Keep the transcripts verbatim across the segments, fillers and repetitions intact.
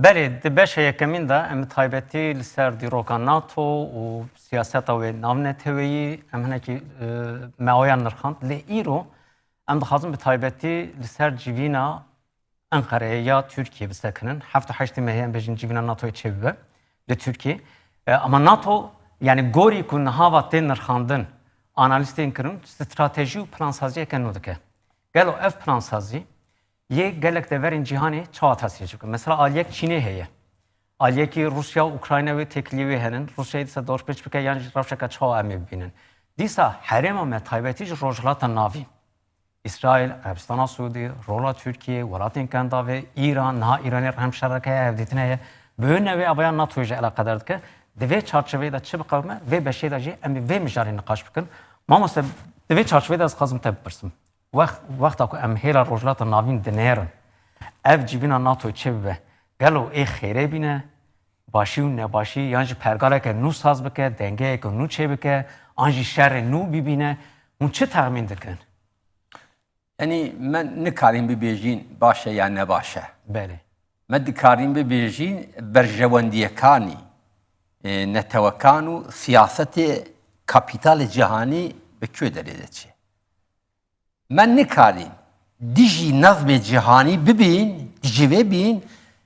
Belê, di beşa yekemîn de em bi taybetî li ser dîroka NATO û siyaseta wê navneteweyî em hinekî, e, me aya nirxand. Lê îro em dixwazin bi taybetî li ser civîna Enqereyê ya Tirkiyê bisekinin. Heft û heştê mehê em bêjin civîna NATOyê çêbibe li Tirkiyê. E, ama NATO, yani gorî ku niha va tê nirxandin, analîz tên kirin, stratejî û plansaziyeke nû dike. Gelo ev plansazî yê gelek deverên cîhanê çawa tesîr jî bikin? Mesela aliyek Çînê heye. Aliyekî Rûsya û Ukrayna wê têkiliyê wê henin. Rûsyayê dîsa dorpêç bike yan jî rewşeke çawa em ê bibînin. Dîsa herêma me taybetî ji Rojhilata Navîn. Îsraîl, Erebistana Siûdî, rola Tirkiyê, welatên Kendavê, Îran, niha Îranê re hem şerek heye, hevdîtin heye. Bi wê newê avaya NATOyê jî eleqedar dike. Di vê çarçoveyê de çi biqewime, vê beşê de jî em ê vê mijarê niqaş bikin. Mamoste, di vê çarçoveyê de ez dixwazim te bipirsim. Wext, wexta ku em hêla Rojhilata Navîn dinêrin, ev civîna NATOyê çi bibe? Gelo ê xêrê bîne, başî û nebaşî, yan jî pergaleke nû saz bike, dengeyeke nû çêbike, an jî şerê nû bibîne? Hûn çi texmîn dikin? Yanî me nikarîn bibêjîn baş e ya nebaş e. Belê. Me dikarîn bibêjîn berjewendiyekanî, e, netewekan û siyasetê kapîtalê cîhanî bi kê derê de çi. Me nikarîn dijî nezmê cîhanî bibîn, dijî vê bîn,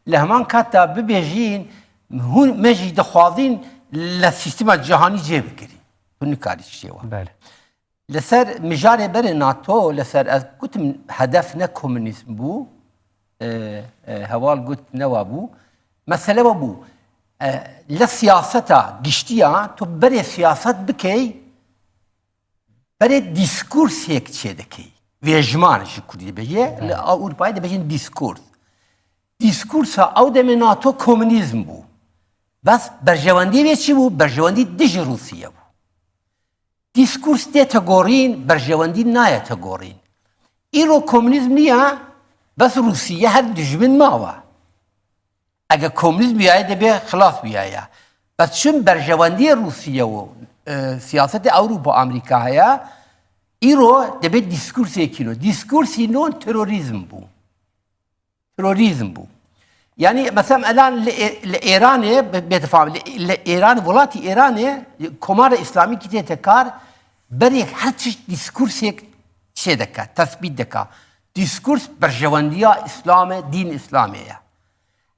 li heman kat de bibêjîn, hûn me jî dixwazîn li sîstema cîhanî cê bigirîn. Tu nikarî tiştê wa. Belê. Li ser mijarê berê NATO, li ser ez gotim hedef ne komunîzm bû, e, e, Heval got ne wa bû. Mesele we bû, e, li siyaseta giştiya, tu berê siyaset bikey, berê dîskursêk çêdikey. Vêjman ji kurdî dibêje, li Ewropayê dibêjin dîskurs. Dîskursa ew demê NATO komunîzm bû. Bes berjewendî vê çi bû? Berjewendî dijî Rûsî ye bû. Dîskurs dê te gorîn, berjewendî nayê te gorîn. Îro komunîzm niye, bes Rûsî ye, her dijmin mawe. Ege komunîzm bîyaye, dibê xilas bîyaye. Bes çim berjewendiyê Rûsî ye û, e, siyasetê Ewropa, Amerîka heye, îro dibê dîskursêkî nû. Dîskursî nû terorîzm bû. Terorîzm bû. Yanî, mesela, li Ê-, li Êranê, be-, bêtifam, li, li Êran, welatî Êranê, Komara Îslamîkî tête kar, berê her çeşt dîskursêk çê dike, tesbît dike. Dîskurs berjewendiya Îslam e, dîn Îslamê ye.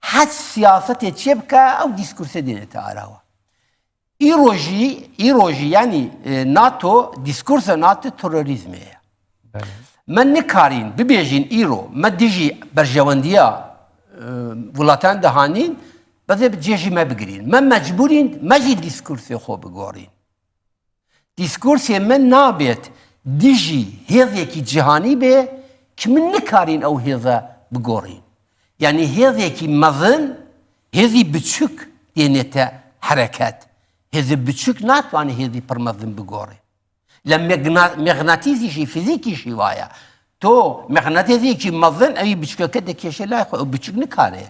Her siyasetê çê bike, ew dîskursê dînê te arawa. Îro jî, îro jî, yanî, e, NATO, dîskursa NATO terorîzmê ye. Belê. Me nikarîn bibêjin îro, me dijî berjewendiya, e, wilatan dihanîn, bezê bi cê jî me bigirîn. Me mecbûrîn, me jî dîskursê xwe bigorîn. Dîskursê me nabêt dijî hêzekî cîhanî bê, ki min nikarîn ew hêze bigorîn. Yanî hêzekî mezin, hêzî biçûk têne te hereket. Hêzê biçûk natwanê hêzî pir mezin bigore. Li megna-, mexnatîsî jî, fîzîkî jî wa ye. To mexnatîsîkî mezin, ewî biçûkeke dikêşe lay xwe, ew biçûk nikare.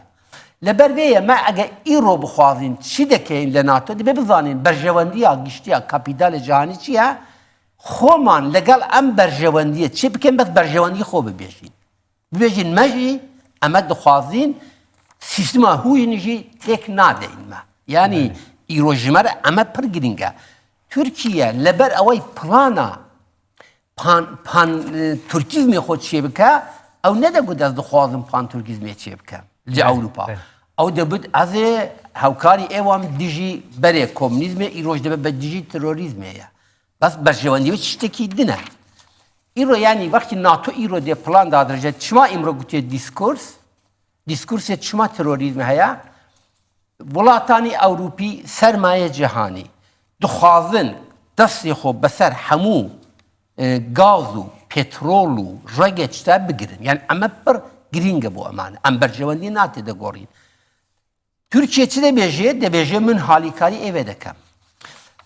Li ber vê ye me ege îro bixwazin çi dekeyin li NATO, dibe bizanîn berjewendiya giştiya kapîtalê cîhanî çi ye? Xweman legel em berjewendiyê çi bikin, bes berjewendiyê xwe bibêjin. Bibêjin me jî, eme dixwazin sîstema hûyîn jî têk nadeyin me. Yanî Belê. Îro ji me re eme pir girîng e. Tirkiye li ber ewey plana pan, pan, e, Tirkîzmê xwe çêbike, ew nede got ez dixwazim pan Tirkîzmê çêbikim li Belê, Ewropa. Belê. Ew dibit ez ê hewkarî êwan dijî berê komunîzmê, îroj dibe be dijî terorîzmê ye. Bes berjewendî wê tiştekî din e. Îro, yanî, wextî NATO îro dê plan dadirêje, çima îmro gotiye dîskurs? Dîskursê çima terorîzm heye? Welatanî Ewropî, sermaye cîhanî dixwazin destê xwe beser hemû, e, gaz û petrol û rege çite bigirin. Yanî eme pir girîng e bo eman. Em berjewendî natê de gorîn. Tirkiye çi dibêje? Dibêje min halîkarî êve dikim.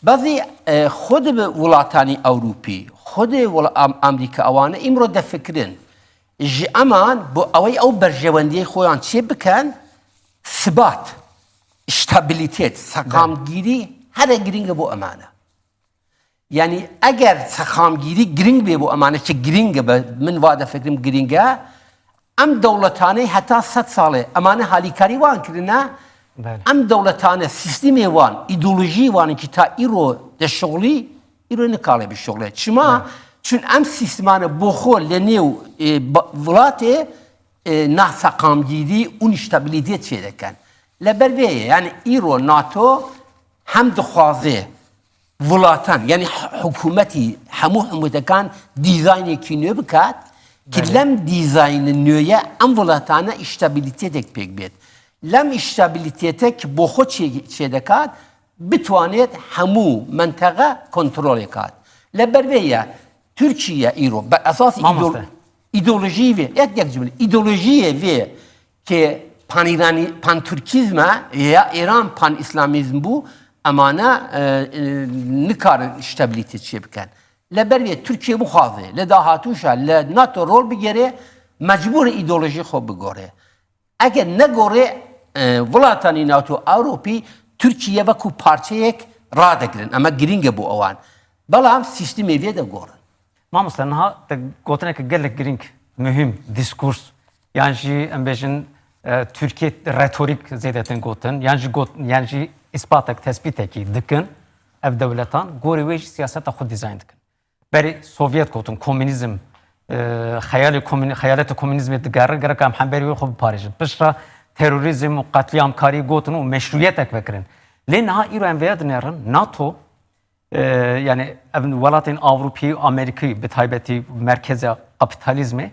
Bazî, e, xwe di bi welatanî Ewropî, xwe di wela-, Am-, Amerîka ewane îmro defikirin. Ji eman bo ewey ew berjewendiyê xwe yan çê bikin, sibat, stabilitet, seqamgîrî here girîng e bo eman e. Yanî eger sexamgîrî girîng bê bo emane, çi girîng e, be min va de fikrim girîng e, Em dewletanê heta sed salê emane halîkarî wan kirine. Belê. Em dewletane, sîstemê wan, îdeolojî wan ki ta îro de şixulî, îro nikare bişixule. Çima? Belê. Çün em sîstemane bo xwe li nêw, e, ba-, welatê, e, naseqamgîrî û nîştabilitê çêdikin. Li ber vê ye, yani îro NATO hem dixwaze welatan, yani h-, hikûmetî, hemû hikûmetekan dîzaynekî nû bikat, ki Belê. lem dîzayni nûye em welatane îştabilitetek pêk bêt. Lem îştabilitetek bo xwe çê-, çêdekat, bitwanêt hemû menteqe kontrolê kat. Li ber vê ye, Tirkiye îro, be esas Mamoste. îdol-, îdeolojî vê, yek, yek cümle, îdeolojiyê vê ki panîranî-, panturkîzme ya Îran panîslamîzm bû, emane, e, e, nikarin stabilite çê bikin. Li ber vê Tirkiye bixwaze, li dahatûşa, li NATO rol bigere, mecbûr îdeolojî xwe bigore. Eger negore, e, welatanî NATO Ewropî Tirkiye wekû parçeyek radegirin. Eme girîng e bo ewan. Belam sîstemê vê de gorin. Mamoste, niha te gotineke gelek girîng, muhîm, dîskurs, yan jî em bêjin, e, Tirkiye retorîk zêdetin gotin, yan jî got-, yan jî îspatek, tespîtekî dikin, ev dewletan gorî wê jî siyaseta xwe dîzayn dikin. Berî Sovyet gotin, komünîzm, e, xeyalê komünî-, xeyaleta komünîzmê digerin, gerek em hemberî wê xwe biparêzin. Piştre terorîzm û qetlîamkarî gotin û meşrûyetek vekirin. Lê niha îro em vêya dinêrin, NATO, e, yani ev welatên Ewropî û Amerîkî, bi taybetî merkeza kapîtalîzmê,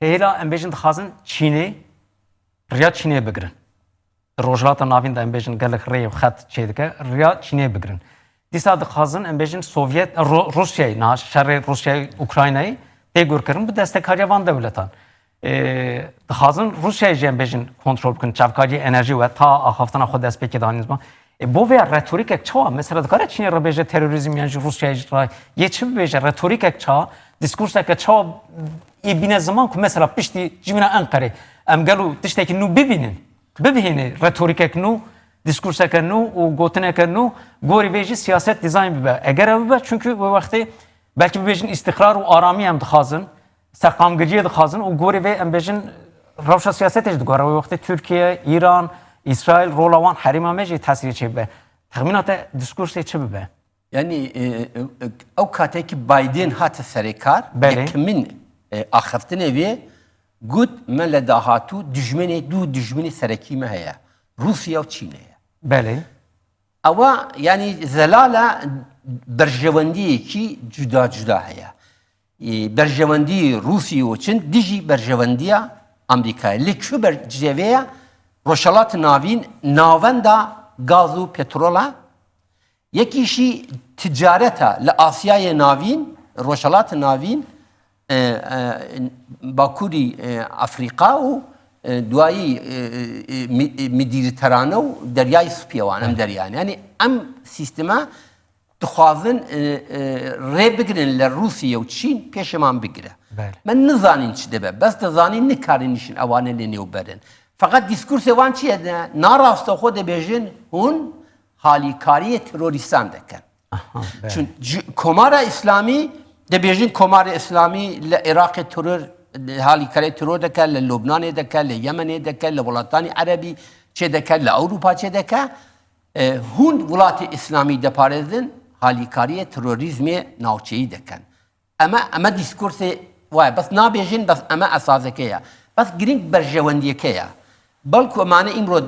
hêla em bêjin dixwazin Çînê, riya Çînê bigirin. Di Rojhilata Navîn de em bêjin gelek rê û xet çêdike, riya Çînê bigirin. Dîsa dixwazin em bêjin Sovyet, Ru-, Rûsyayê, niha şerê Rûsyayê Ukraynayê tê gurkirin bi destekariya van dewletan. Ê, dixwazin Rûsyayê jî em bêjin kontrol bikin, çavkariya enerjî we ta axaftina xwe destpêkê danîn ziman. Ê, bo vê retorîkek çawa? Mesela dikare Çînê re bêje terorîzm yan jî Rûsyayê re yê çi bibêje? Retorîkek çawa? Dîskurseke çawa ê bîne ziman ku mesela piştî civîna Enqerê em gelo tiştekî nû bibînin? Bibihêne retorîkek nû, dîskurseke nû û gotineke nû, gorî vê jî siyaset dîzayn bibe. Eger ev bibe, çunkî wê wextê belkî bibêjin îstîqrar û aramî em dixwazin, seqamgiriyê dixwazin û gorî vê em bêjin rewşa siyasetê jî digore. Wê wextê Tirkiye, Îran, Îsraîl, rola wan herêma me jî tesîrê çê bibe. Texmîna te dîskursê çi bibe? Yani, e, e, ew katekî Biden hate serê kar, Belê. yekemîn, e, axiftinê vê got, me li dahatû dijminê, du dijminê serekî me heye. Rûsya û Çîn heye. Belê. Ewa, yani, zelala berjewendiyekî cuda cuda heye. E, berjewendî Rûsya û Çîn dijî berjewendiya Amerîkayê. Lê ku bercevê ye? Rojhilat Navîn, navenda gaz û petrola, Yekî jî ticareta li Asyayê Navîn, Rojhilatê Navîn, e, e, Bakurî, e, Afrîka û, e, duayî, e, e, Mi-, e, Medîterane û Deryayê Spî ye wan, em deryan. Yani em sîstema dixwazin, e, e, rê bigirin li Rûsya û Çîn pêşeman bigire. Belê. Me nizanîn çi dibe. Bes dizanîn nikarin nişin ewane lê nêw berin. Feqet dîskursê wan çi ye? Ne, narastoxo dibêjin hûn halîkariyê terorîstan dikin. Aha, belê. Çün-, cü-, Komara Îslamî, dibêjin Komara Îslamî li Iraqê teror, halîkariyê teror dike, li Lubnanê dike, li Yemenê dike, li welatanî Erebî çê dike, li Ewropa çê dike. E, hûn welatê Îslamî diparêzin, halîkariyê terorîzmê navçeyî dikin. Eme, eme dîskursê wa ye. Bes nabêjin, bes eme esaseke ye. Bes girîng berjewendiyeke ye. Belku emane îmro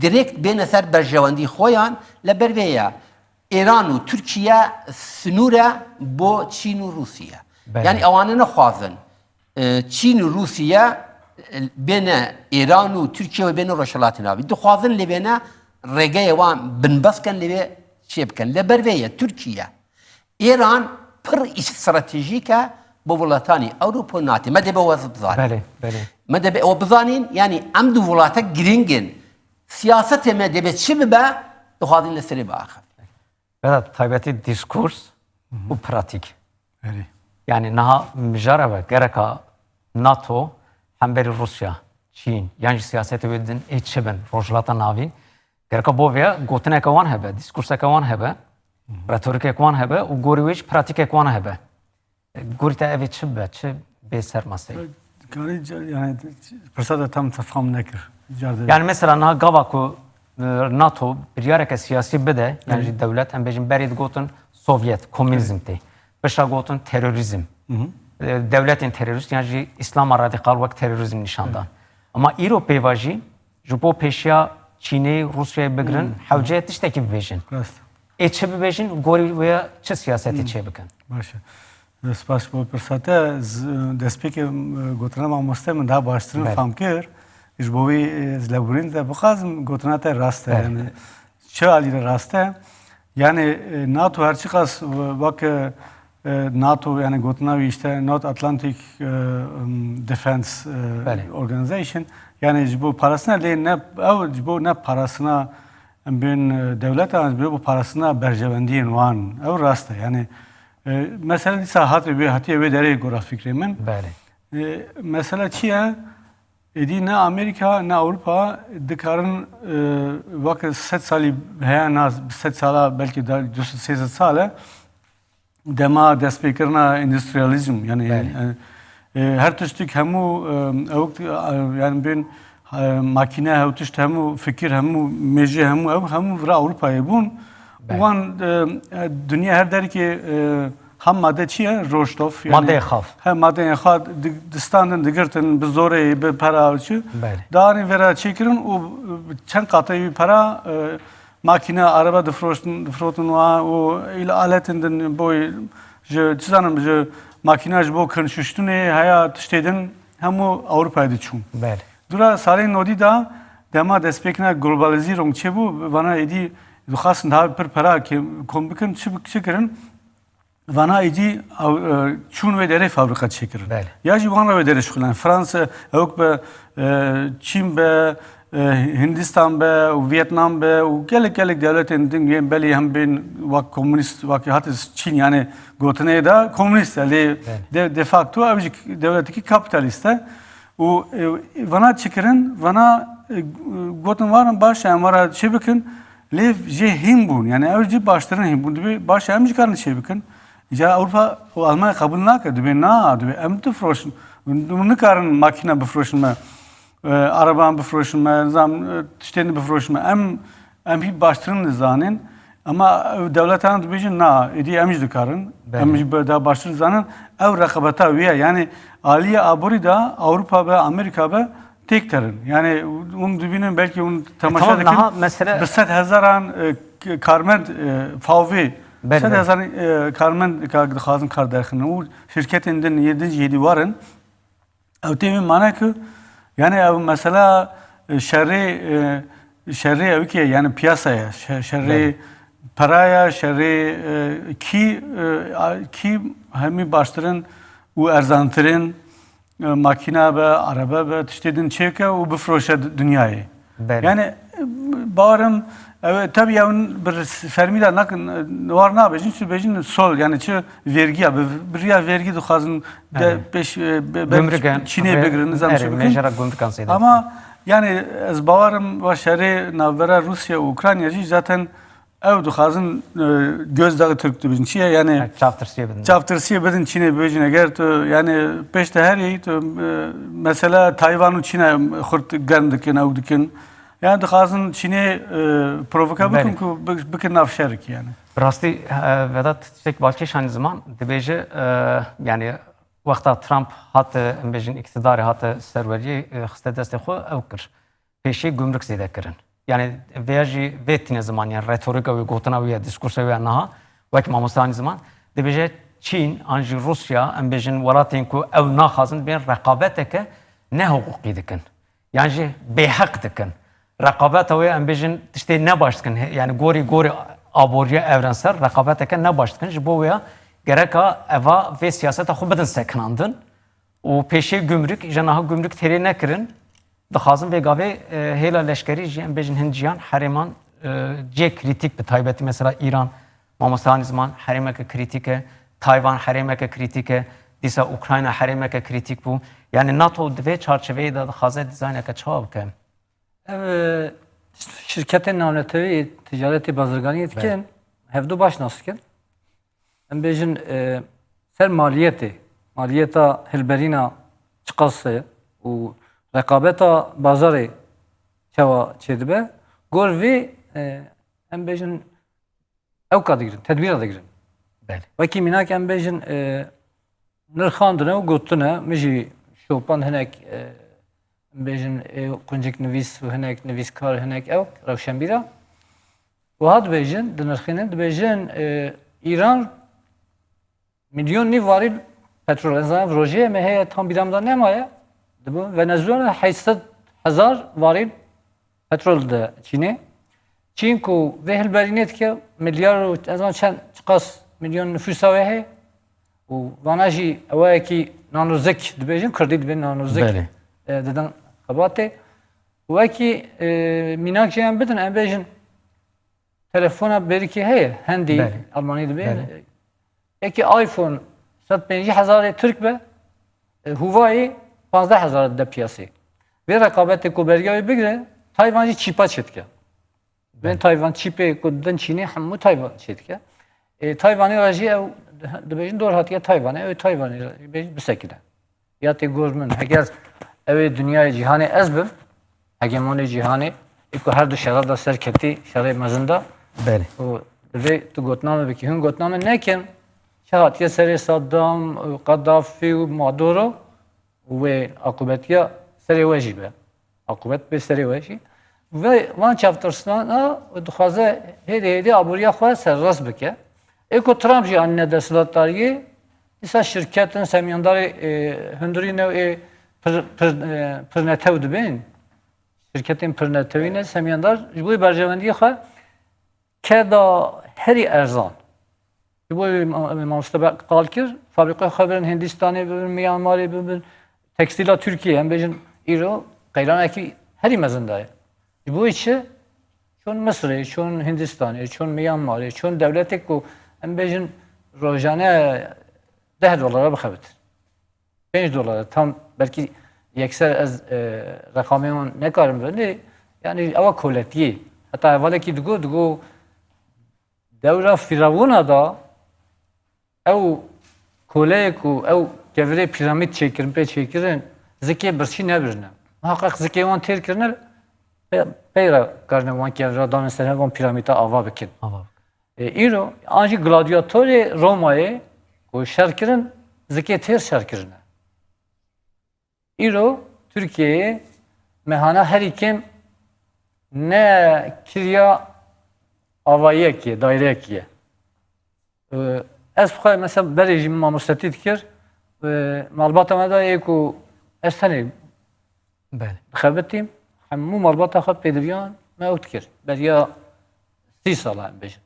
direkt bêne ser berjewendî xwe yan, li ber vê ye. Îran û Tirkiye sinûr e bo Çîn û Rûsya. Belê. Yani ewane nexwazin, e, Çîn û Rûsya, e, bêne Îran û Tirkiye û bêne Rojhilatê Navîn. Dixwazin lê bêne rêgeyê wan binbest ken lê bê çê bikin. Li ber vê ye Tirkiye. Îran pir îş stratejîk e bo welatanî Ewropa û NATO. Me dê be wez bizanin. Belê, belê. Me dê be ew bizanin, yani em du welate girîng in. Siyasetê me dê be çi bibe, dixwazin li serê biaxivin. Vedat, taybetî dîskurs û pratîk. Belê. Yani niha mijar ev e, gereka NATO hemberî Rûsya, Çîn, yan jî siyasetê wê din ê çi bin, Rojhilata Navîn, gereka bo vê gotineke wan hebe, dîskurseke wan hebe, retorîkek wan hebe û gorî wê jî pratîkek wan hebe. Gorî te ev ê çi bibe, çi bê ser maseyê? Karî ca- yani pirsata tam tefam nekir. Carde. Yani mesela niha gava ku e, NATO biryareke siyasî bide, yani jî dewlet, em bêjin berê digotin Sovyet, komünizm tê. Pişta gotin terorîzm. E, Dewletên terorîst yan jî Îslama radîkal wek terorîzm nîşan dan. Ama îro pêva jî ji bo pêşiya Çînê, Rûsyayê bigirin, hewce ye tiştekî bibêjin. Rast. Ê çi bibêjin, gorî wê ya çi siyasetê çêbikin? Baş e. Spas bo pirsate. Z- Destpêkê e, gotina mamoste min daha baştirin Belê. fam kir. Ji bo wî e, ez leburîn te bixwazim gotina te rast e. Belê. Yani çi alî re rast e? Yani e, NATO her çiqas wek e, NATO yani gotina wî işte North Atlantic e, um, Defense e, Belê. Organization. Yani ji bo parastina lê ne ew ji bo ne parastina em bên e, dewletan, ji bo parastina berjewendiyên wan. Ew rast e. Yani e, mesela dîsa hatiye wê, hatiye wê derê gora fikrê min. Belê. E, mesela çi ye? Êdî ne Amerîka ne Ewropa dikarin e, weke sed salî heye, na sed sala belkî da du sed sê sed sal e dema destpêkirina endüstriyalizm yani Belê. e, e, her tiştik hemû e, ew e, yani bên e, makine hew tişt hemû fikir hemû mêjê hemû ew hemû vira Ewropayê bûn. Belê. Wan e, e, dinya her derkê e, ham made çi ye? Roştof. Madeyê xav. He, madeyên xav di- distandin, digirtin, bi zorê, bi pera çi. Belê. Danî vera çêkirin û çend qateyî wî pera e, makine, araba difroştin, difrotin wa û îl aletin din boy ji çi zanim ji makine ji bo kin şuştinê heya tiştê din hemû Ewropayê diçûn. Belê. Dura salên nodî da dema destpêkina globalizîrong çêbû, vana êdî dixwastin daha pir pera ke- kom bikin, çi bi- çi kirin? Vana êdî ew, e, çûn wê derê fabrika çêkirin. Belê. Ya jî wan re wê derê şixulin. Fransa, ewk be, e, Çîn be, e, Hindistan be û Vietnam be û gelek gelek dewletên din yên belê hem bên wek komûnîst, wek hate Çîn yani gotinê de komûnîst e. Lê de, de facto ew jî dewletekî kapîtalîst e. Û e, vana çi kirin? Vana e, gotin warin baş e, em wara çê bikin. Lê jê hîn bûn. Yani ew jî baştirin hîn bûn. Dibê baş e, em jî karin çê bikin. Îca Ewropa û Almanya qebûl nake. Dibê na, dibê em difroşin. Hûn nikarin makîne bifroşin me. E, araban bifroşin me, nizam e, tiştên bifroşin me. Em em hîn baştirin dizanin. Ama ew dewletan dibêjin na, êdî em jî dikarin. Belê. Em jî bi- daha baştir dizanin. Ew reqabeta wî ye. Yani aliyê aborî de Ewropa be, Amerîka be têk terin. Yani hûn dibînin belkî hûn temaşe tamam, dikin. Niha mesele Bi sed hezaran e, k- karmend e, favê. Belê, Sed belê. hezaran e, karmend ka dixwazin kar derxin. Û şirketên din yê din jî êdî warin. Ew tê wê mane ku yani ew mesela e, şerê e, şerê ew ki yani piyasa ye. Şe- Şerê Belê. pera ye, şerê e, kî e, a- kî hemî baştirin û erzantirin e, makîna be, arebe be, tiştê din çêke û bifroşe di- dinyayê. Belê. Yani e, bawerim ew tabii ya bir fermî de nakin e, war nabêjin, çi bêjin sol yani çi vergiya bi bir ya vergi dixwazin de Belê. pêş e, be- be- Gümrük en- Çînê ve- bigirin, nizam erê, çi bikin. Mejara gümrük an zêde. Ama yani ez bawerim va şerê navbera Rûsya û Ukrayna jî zaten ew dixwazin e, gözdağı Türk dibin. Çi ye yani? Evet, çavtirsiyê bidin. Çavtirsiyê bidin Çînê bêjin eger tu yani pêş te herî tu e, mesela Tayvan û Çînê xurt germ dikin, ew dikin. Yani dixwazin Çînê e, provoke bikin Belê. ku bi- bikin nav şerikî yani. Bi rastî e, Vedat tiştek balkêş anî ziman dibêje e, yani wexta Trump hat e, em bêjin îktidarê hat e, serweriyê e, xiste destê xwe ew kir. Pêşî gumruk zêde kirin. Yani vêya jî vê tîne ziman yani retorika wê gotina wê ya diskursa wê ya niha wek mamoste anî ziman dibêje Çîn an jî Rûsya em bêjin welatên ku ew naxwazin bên reqabeteke nehiqûqî dikin. Yan jî bêheq dikin. Reqabeta wê em bêjin tiştê nebaş dikin. He- Yani gorî gorî aboriya evrensel reqabeteke nebaş dikin. Ji bo wê ya gereka eva vê siyaseta xwe bidin sekinandin û pêşê gumrük, ji niha gumrük têrê nekirin. Dixwazin vê gavê e, hêla leşkerî jî em bêjin hin ciyan herêman e, cê krîtîk bi taybetî mesela Îran, mamoste anî ziman herêmeke krîtîk e, Tayvan herêmeke krîtîk e, dîsa Ukrayna herêmeke krîtîk bû. Yani NATO di vê çarçeveyê de dixwaze dîzayneke çawa bike? Ev e, şirketên navneteweyî ticaretê bazirganiyê dikin, hevdu baş nas dikin. Em bêjin e, ser maliyetê, maliyeta hilberîna çiqas e û reqabeta bazarê çawa çêdibe, gor vê, e, em bêjin, ewka digirin, tedbîra digirin. Belê. Wekî mînak em bêjin, e, nirxandine û gotine, min jî şopand hinek, e, em bêjin, ê quncik nivîs û hinek nivîskar, hinek ew rewşenbîra. Wiha dibêjin, dinirxînin, dibêjin, e, Îran milyon nîv varîl petrol, ez zanim rojê me heye, tam bîra min de nemaye. Dibe Venezuela heyt sed hezar varîl petrol dide Çînê. Çîn ku vê hilberînê dike, milyar û ez zanim çend, çiqas milyon nifûsa wê heye. Û vana jî ewayekî nanozik dibêjin, kurdî dibê nanozik, Belê. e, didin xebatê. Wekî, e, mînak jî em bidin, em bêjin telefona berîkê heye, hendî Belê. Almanî dibê. Belê. Yekî iPhone sed pêncî hezarê Tirk be, e, Huawei panzdeh hezar dide piyasê. Vê rekabetê ku beriya wê bigire, Tayvan jî çîpa çêdike. Bên Belê. Tayvan çîpê ku din Çînê hemû Tayvan çêdike. E, Tayvanê re jî ew dibêjin dor hatiye Tayvanê, ew ê Tayvanê re jî bêjin bisekine. Ya tê gor min, heger ew ê dinyayê cîhanê ez bim, hegemonê cîhanê, ê ku her du şera da serketî, şerê mezin da. Belê. Û divê tu gotina min bikî. Hûn gotina min nekin, çi hatiye serê Saddam, Qedafî û Maduro û wê aqûbetiya serê we jî be. Aqûbet bê serê we jî. Ve van çavtirsana dixwaze hêdî hêdî aboriya xwe serrast bike. Ê ku Trump jî anîne desthilatdariyê, dîsa şirketin semyandarê, e, hundirî new ê pir, pir, e, pirnetew dibên. Şirketên pirnetewî ne semyandar ji bo berjewendiyê xwe keda herî erzan. Ji bo wê ma-, mamoste be-, qal kir, fabrîqeya xwe birin Hindistanê, bibin Myanmarê, bibin tekstîla Tirkiyê, em bêjin îro qeyranekî herî mezin daye. Ji bo wê çi? Çon Misirê, çon Hindistanê, çon Myanmarê, çon dewletê ku em bêjin rojane deh dolara bixebitin. Pênc dolara, tam belkî yekser ez, e, reqamê wan nekarim bibin, lê yani ewa koletiyê. Heta hevalekî digo, digo dewra Firavûna da ew koleyê ku ew kevirê pîramîd çêkirin, pê çêkirin, zikê birçî nebirine. Muheqeq zikê wan têr kirine, pê-, peyra karine wan kevira danin ser hev wan pîramîda ava bikin. Ava bikin. E, îro, an jî gladyatorê Romayê ku şer kirin, zikê têr şer kirine. Îro Tirkiyeyê mehana herî kêm ne kiriya avayiyekî ye, daireyekî ye. E, ez xwe mesela berê jî mamostetî dikir, e, malbata me de yê ku ez tenê Belê. dixebitîm, hemû malbata xwe pêdiviyan me ew dikir. Beriya sî sala em bêjin.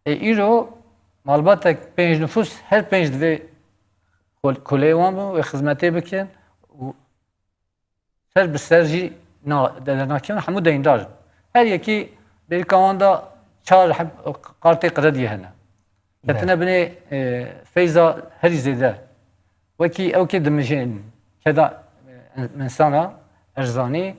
Ê, îro malbatek pênc nifûs, her pênc divê kol-, koleyê wan bin, wê xizmetê bikin û ser bi ser jî na-, de-, dernakevin, hemû deyndar in. Her yekî bêrîka wan de çar heb-, qartê qrediyê hene. Ketine Belê. binê, e, feyza herî zêde. Wekî ew kê dimijên, keda, e, insana erzanî,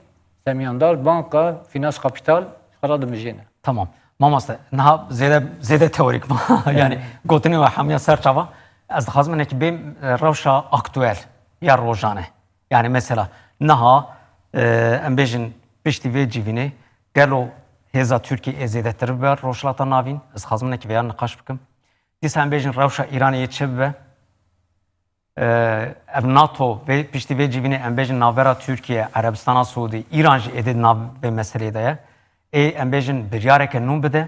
semyandar, banka, finans kapital, xwe re dimijêne. Tamam. Mamoste, niha zêde, zêde teorîk ma. Yani, Evet. gotinê we hemiya ser çava. Ez dixwazim hinekî bêm, e, rewşa aktuel ya rojane. Yani, mesela, niha, e, em bêjin piştî vê civînê, gelo hêza Tirkiyê ê zêdetir bibe Rojhilata Navîn? Ez dixwazim hinekî vêya niqaş bikim. Dîsa em bêjin rewşa Îranê yê çi bibe? Ev NATO vê, piştî vê civînê em bêjin navbera Tirkiye, Erebistana Siûdî, Îran jî êdî di nav vê meseleyê de ye. Ê em bêjin biryareke nû bide,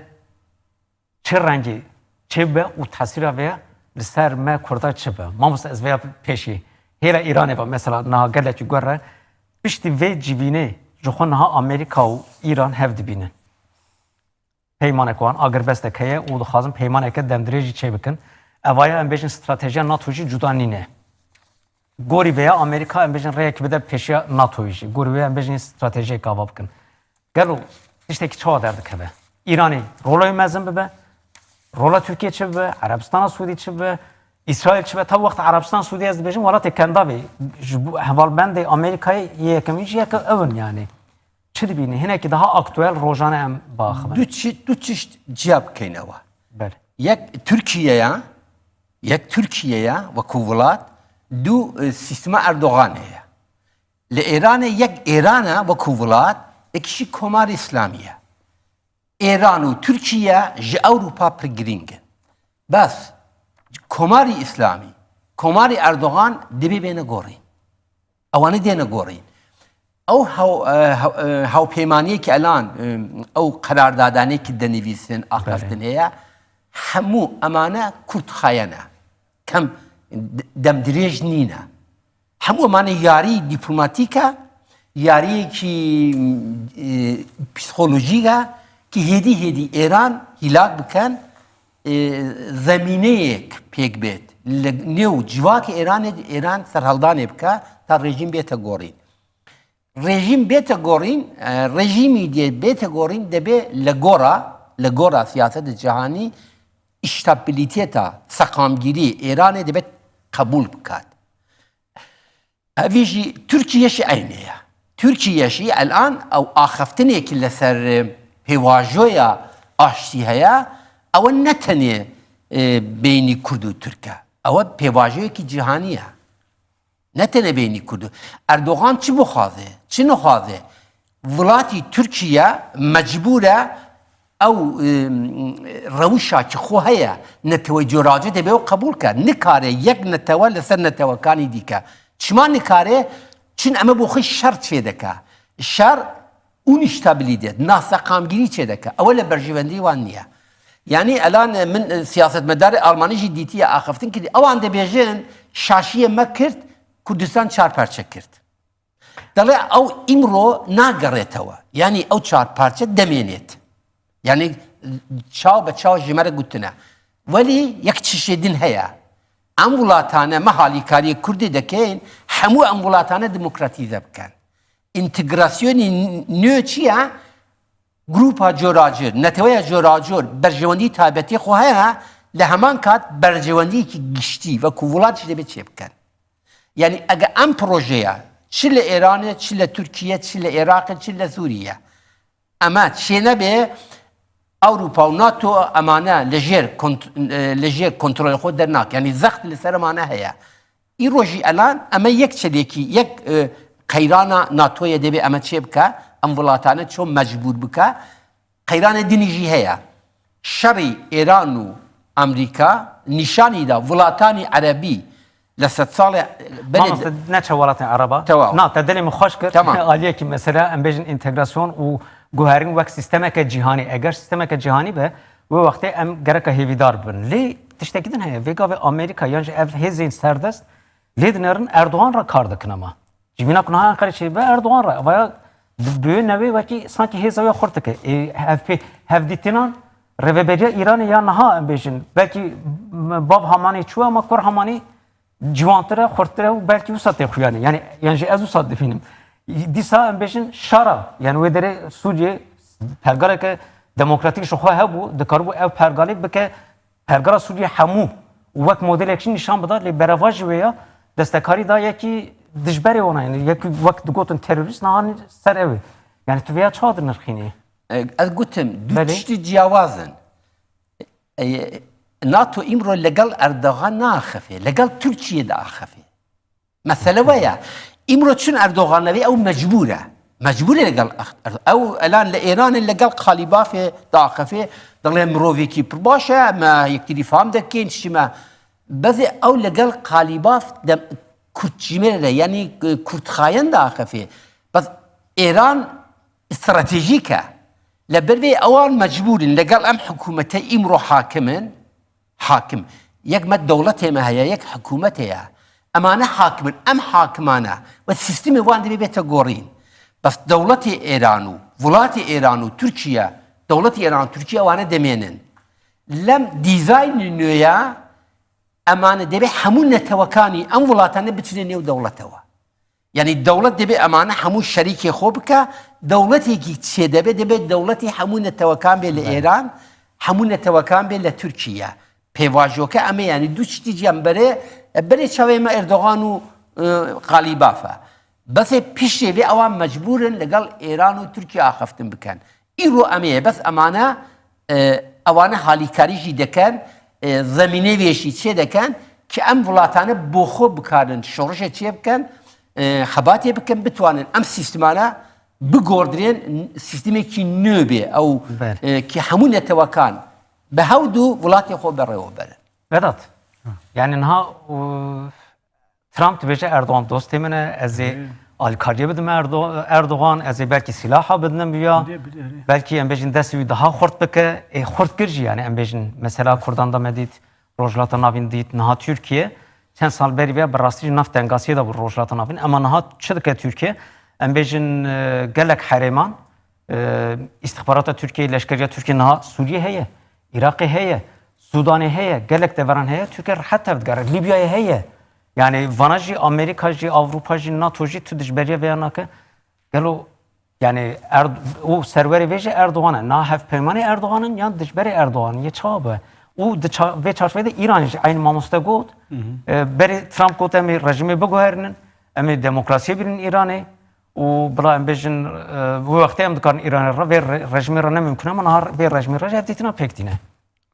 çi rengî çêbibe û tesîra vê ya li ser me Kurda çi be? Mamoste, ez vêya pêşî hêla Îranê ve mesela niha gelekî guer e. Piştî vê civînê ji xwe niha Amerîka û Îran hev dibînin. Peymanek wan agirbestek heye û dixwazin peymaneke demdirêjî çêbikin. Evaya em bêjin stratejiya NATO jî cuda nîne. Gorî vêya Amerîka em bêjin rêyekî bide pêşiya NATOyê jî. Gorî vêya em bêjin stratejiyeke ava bikin. Gelo tiştekî çawa derdikeve? Îranê rola wê mezin bibe, rola Tirkiye çi bibe, Erebistana Siûdî çi bibe, Îsraîl çi bibe? Tabi wexta Erebistan Siûdî ez dibêjim welatê kendavê, ji bo hevalbendê Amerîkayê yê yekemîn jî yeke ew in yani. Çi dibînî? Hinekî daha aktuel rojane em biaxivin. Du çi-, du tişt ciya bikeyne we. Belê. Yek Tirkiye ya, yek Tirkiye ya, wekû welat, du e, sîstema Erdogan heye. Li Êranê yek Êran e wekû welat, yek jî Komarê Îslamî ye. Êran û Tirkiye ji Ewropa pir girîng in. Bes Komarî Îslamî, Komarî Erdogan dibê bêne gorîn. Ewanî dêne gorîn. Ew hew, e, hew, e, hewpeymaniyekî elan, e, ew qerardadanekî denivîsin, axiftin heye, hemû emane kurtxaye ne. Kem d-, demdirêj nîne. Hemû emane yarî dîplomatîk e, yariyekî, e, psîkolojîk e, ki hêdî hêdî Êran hîlak bikin, e, zemîneyek pêk bêt. Li nêw civakê Êranê, Êran serheldanê bike, ta rejîm bête gorîn. Rejîm bête gorîn, e, rejîmî dê bête gorîn, debê li gora, li gora siyaseta cihanî, îstabiliteta, seqamgirî Êranê debê qebûl bikat. Evî jî Tirkiye jî eynê ye. Tirkiye jî elan ew axiftinekî li ser, e, pêvajoya aştî heye, ew ne tenê, e, beynî Kurd û Tirk e. Ew pêvajoyekî cîhanî ye. Ne tenê beynî Kurd û. Erdogan çi bixwaze, çi nixwaze, welatî Tirkiye mecbûr e ew, e, rewişa ki xwe heye, netewe coraci debe ew qebûl ke. Nikare yek netewe li ser netewekanî dîke. Çima nikare? Çin eme bo xwe şer çêdeke. Şer û nîştabilite, naseqamgirî çêdeke. Ew li berjewendî wan niye. Yanî elan min, e, siyasetmedarê Almanî jî dîtiye axiftin kirî. Ewan dibêjin şaşiyê me kirt, Kurdistan çar parçe kirt. Dele ew îmro nagerêtewe. Yanî ew çar parçe demênêt. Yanî çaw be çaw ji me re gotine. Welî yek çişê din heye. Em welatane me halîkariyê Kurdê dekeyin, hemû em welatane demokratîze bikin. Întegrasyonî nû çi ye? Grupa coracor, neteweya coracor berjewendî taybetî xwe heye, li heman kat berjewendiyekî giştî wekû welat jî debe çêbikin. Yanî ege em projeya çi li Êranê, çi li Tirkiye, çi li Iraqê, çi li Sûriye, eme çênebe Ewropa û nato emane li jêr kont-, e, li jêr kontrolê xwe dernake. Yanî zext li ser emane heye. Îro jî elan eme yek çedekî, yek, e, qeyrana natoyê debe eme çê bike, em welatane ço mecbûr bike. Qeyranê dinî jî heye. Şerî Êran û Amerîka nîşanî da welatanî erebî li sedsalê belê Mamoste, neçe welatên ereba. Tewa. Na, te dilê min xweş kir. Tamam. Aliyekî mesela, em bêjin, întegrasyon û guherîn wek sîstemeke cîhanî. Eger sîstemeke cîhanî be, wê wextê em gereka hêvîdar bin. Lê tiştekî din heye. Vê gavê Amerîka yan jî ev hêzên serdest lê dinerin, Erdogan re kar dikin ama. Civîna ku niha Enqerê çêdibe Erdogan re. Vaya bi wê newê wekî sankî hêza wê xurt dike. Ê, hevpê-, hevdîtinan rêveberiya Îranê ya niha em bêjin. Belkî m-, bav Hamanê çû ama kur Hamanî ciwantir e, xurttir e û belkî wisa tê xuyanê. Yani, yan jî ez wisa dibînim. Dîsa em bêjin şara. Yani wê derê Sûriye pergaleke demokratîk ji xwe hebû, dikaribû ev pergalê bike pergala Sûriye hemû û wek modelek jî nîşan bida, lê bereva ji wê ya destekarî da yekî dijberê wana, yani yekî wek digotin terorîst, niha ser ew ê. Yani tu vêya çawa dinirxînî? E, ez gotim, du Belê. tiştî ciyawaz in. E, nato îmro legel Erdogan naaxifê, legel Tirkiye diaxifê. Mesele we ye. Îmro çin Erdogan nevê ew mecbûr e. Mecbûr e legel ex-, ew elan li Êranê legel Qalîbafê diaxifê, dile mirovekî pir baş e, me yektirî fam dekin, çi me. Bezê ew legel Qalîbaf de kurtçîmê re, yanî, e, kurtxayen diaxifê. Bes Êran stratejîk e. Li ber vê ewan mecbûr in legel em hikûmete îmro hakim in, hakim. Yek me dewletê me heye, yek hikûmetê ye. Emane hakim in, em hakiman e. Ve sîstemê wan divê bête gorîn. Bes dewletê Êran û, welatê Êran û Tirkiye, dewletê Êran û Tirkiye wane demênin. Lem dîzaynê nû ya, emane debê hemû netewekanî, em welatane biçine nêw dewletewe. Yani dewlet debe emane hemû şerîkê xwe bike, dewletekî çêdebe, debe dewletî hemû netewekan bê li Belê. Êran, hemû netewekan bê li Tirkiye. Pêvajoke em ê, yani du tiştî cî em berê, berê çavê me Erdogan û, e, Qalîbaf e. Besê piştê vê ewan mecbûr in legel Êran û Tirkiye axiftin bikin. Îro em ê bes emane, e, ewane halîkarî jî deken, e, zemînê vê jî çê deken, ki em welatane bo xwe bikarin şorişê çê bikin, e, xebatê bikin, bitwanin em sîstemana bigordrên, sîstemekî nû bê, ew, Belê. e, ki hemû netewekan bi hewd û welatê xwe berê we berin. Vedat, yani niha, û, Trump dibêje Erdogan dostê min e, ez ê alîkariyê bidim Erdo-, Erdogan, ez ê belkî sîlaha bidim ya, Bidê, bidê, erê. belkî em bêjin destê wî daha xurt bike, ê xurt kir jî yani em bêjin mesela Kurdan da me dît, Rojhilata Navîn dît, niha Tirkiye çend sal berî vê bi rastî jî nav tengasiyê de bû Rojhilata Navîn, ema niha çi dike Tirkiye? Em bêjin, e, gelek herêman, e, îstixbarata Tirkiye, leşkeriya Tirkiye niha Sûriye heye, Iraqê heye, Sûdanê heye, gelek deveran heye, Tirkiye rehet tevdigere, Lîbyayê heye. Yani vana jî Amerîka jî, Ewropa jî, NATO jî tu dijberiya vêya nake. Gelo yani Erd-, û serwerê vê jî Erdogan e. Na hevpeymanê Erdogan in yan dijberê Erdogan in? Yê çawa be? Û di ça-, vê çarçoveyê de Îran jî eynî mamoste got. Hı hı. E, berê Trump got em ê rejîmê biguherînin, em ê demokrasiyê bînin Îranê. Û bila em bêjin, e, wê wextê em dikarin Îranê re, vê re-, rejîmê re ne mimkun e, ama niha vê rejîmê re jî hevdîtina pêk tîne.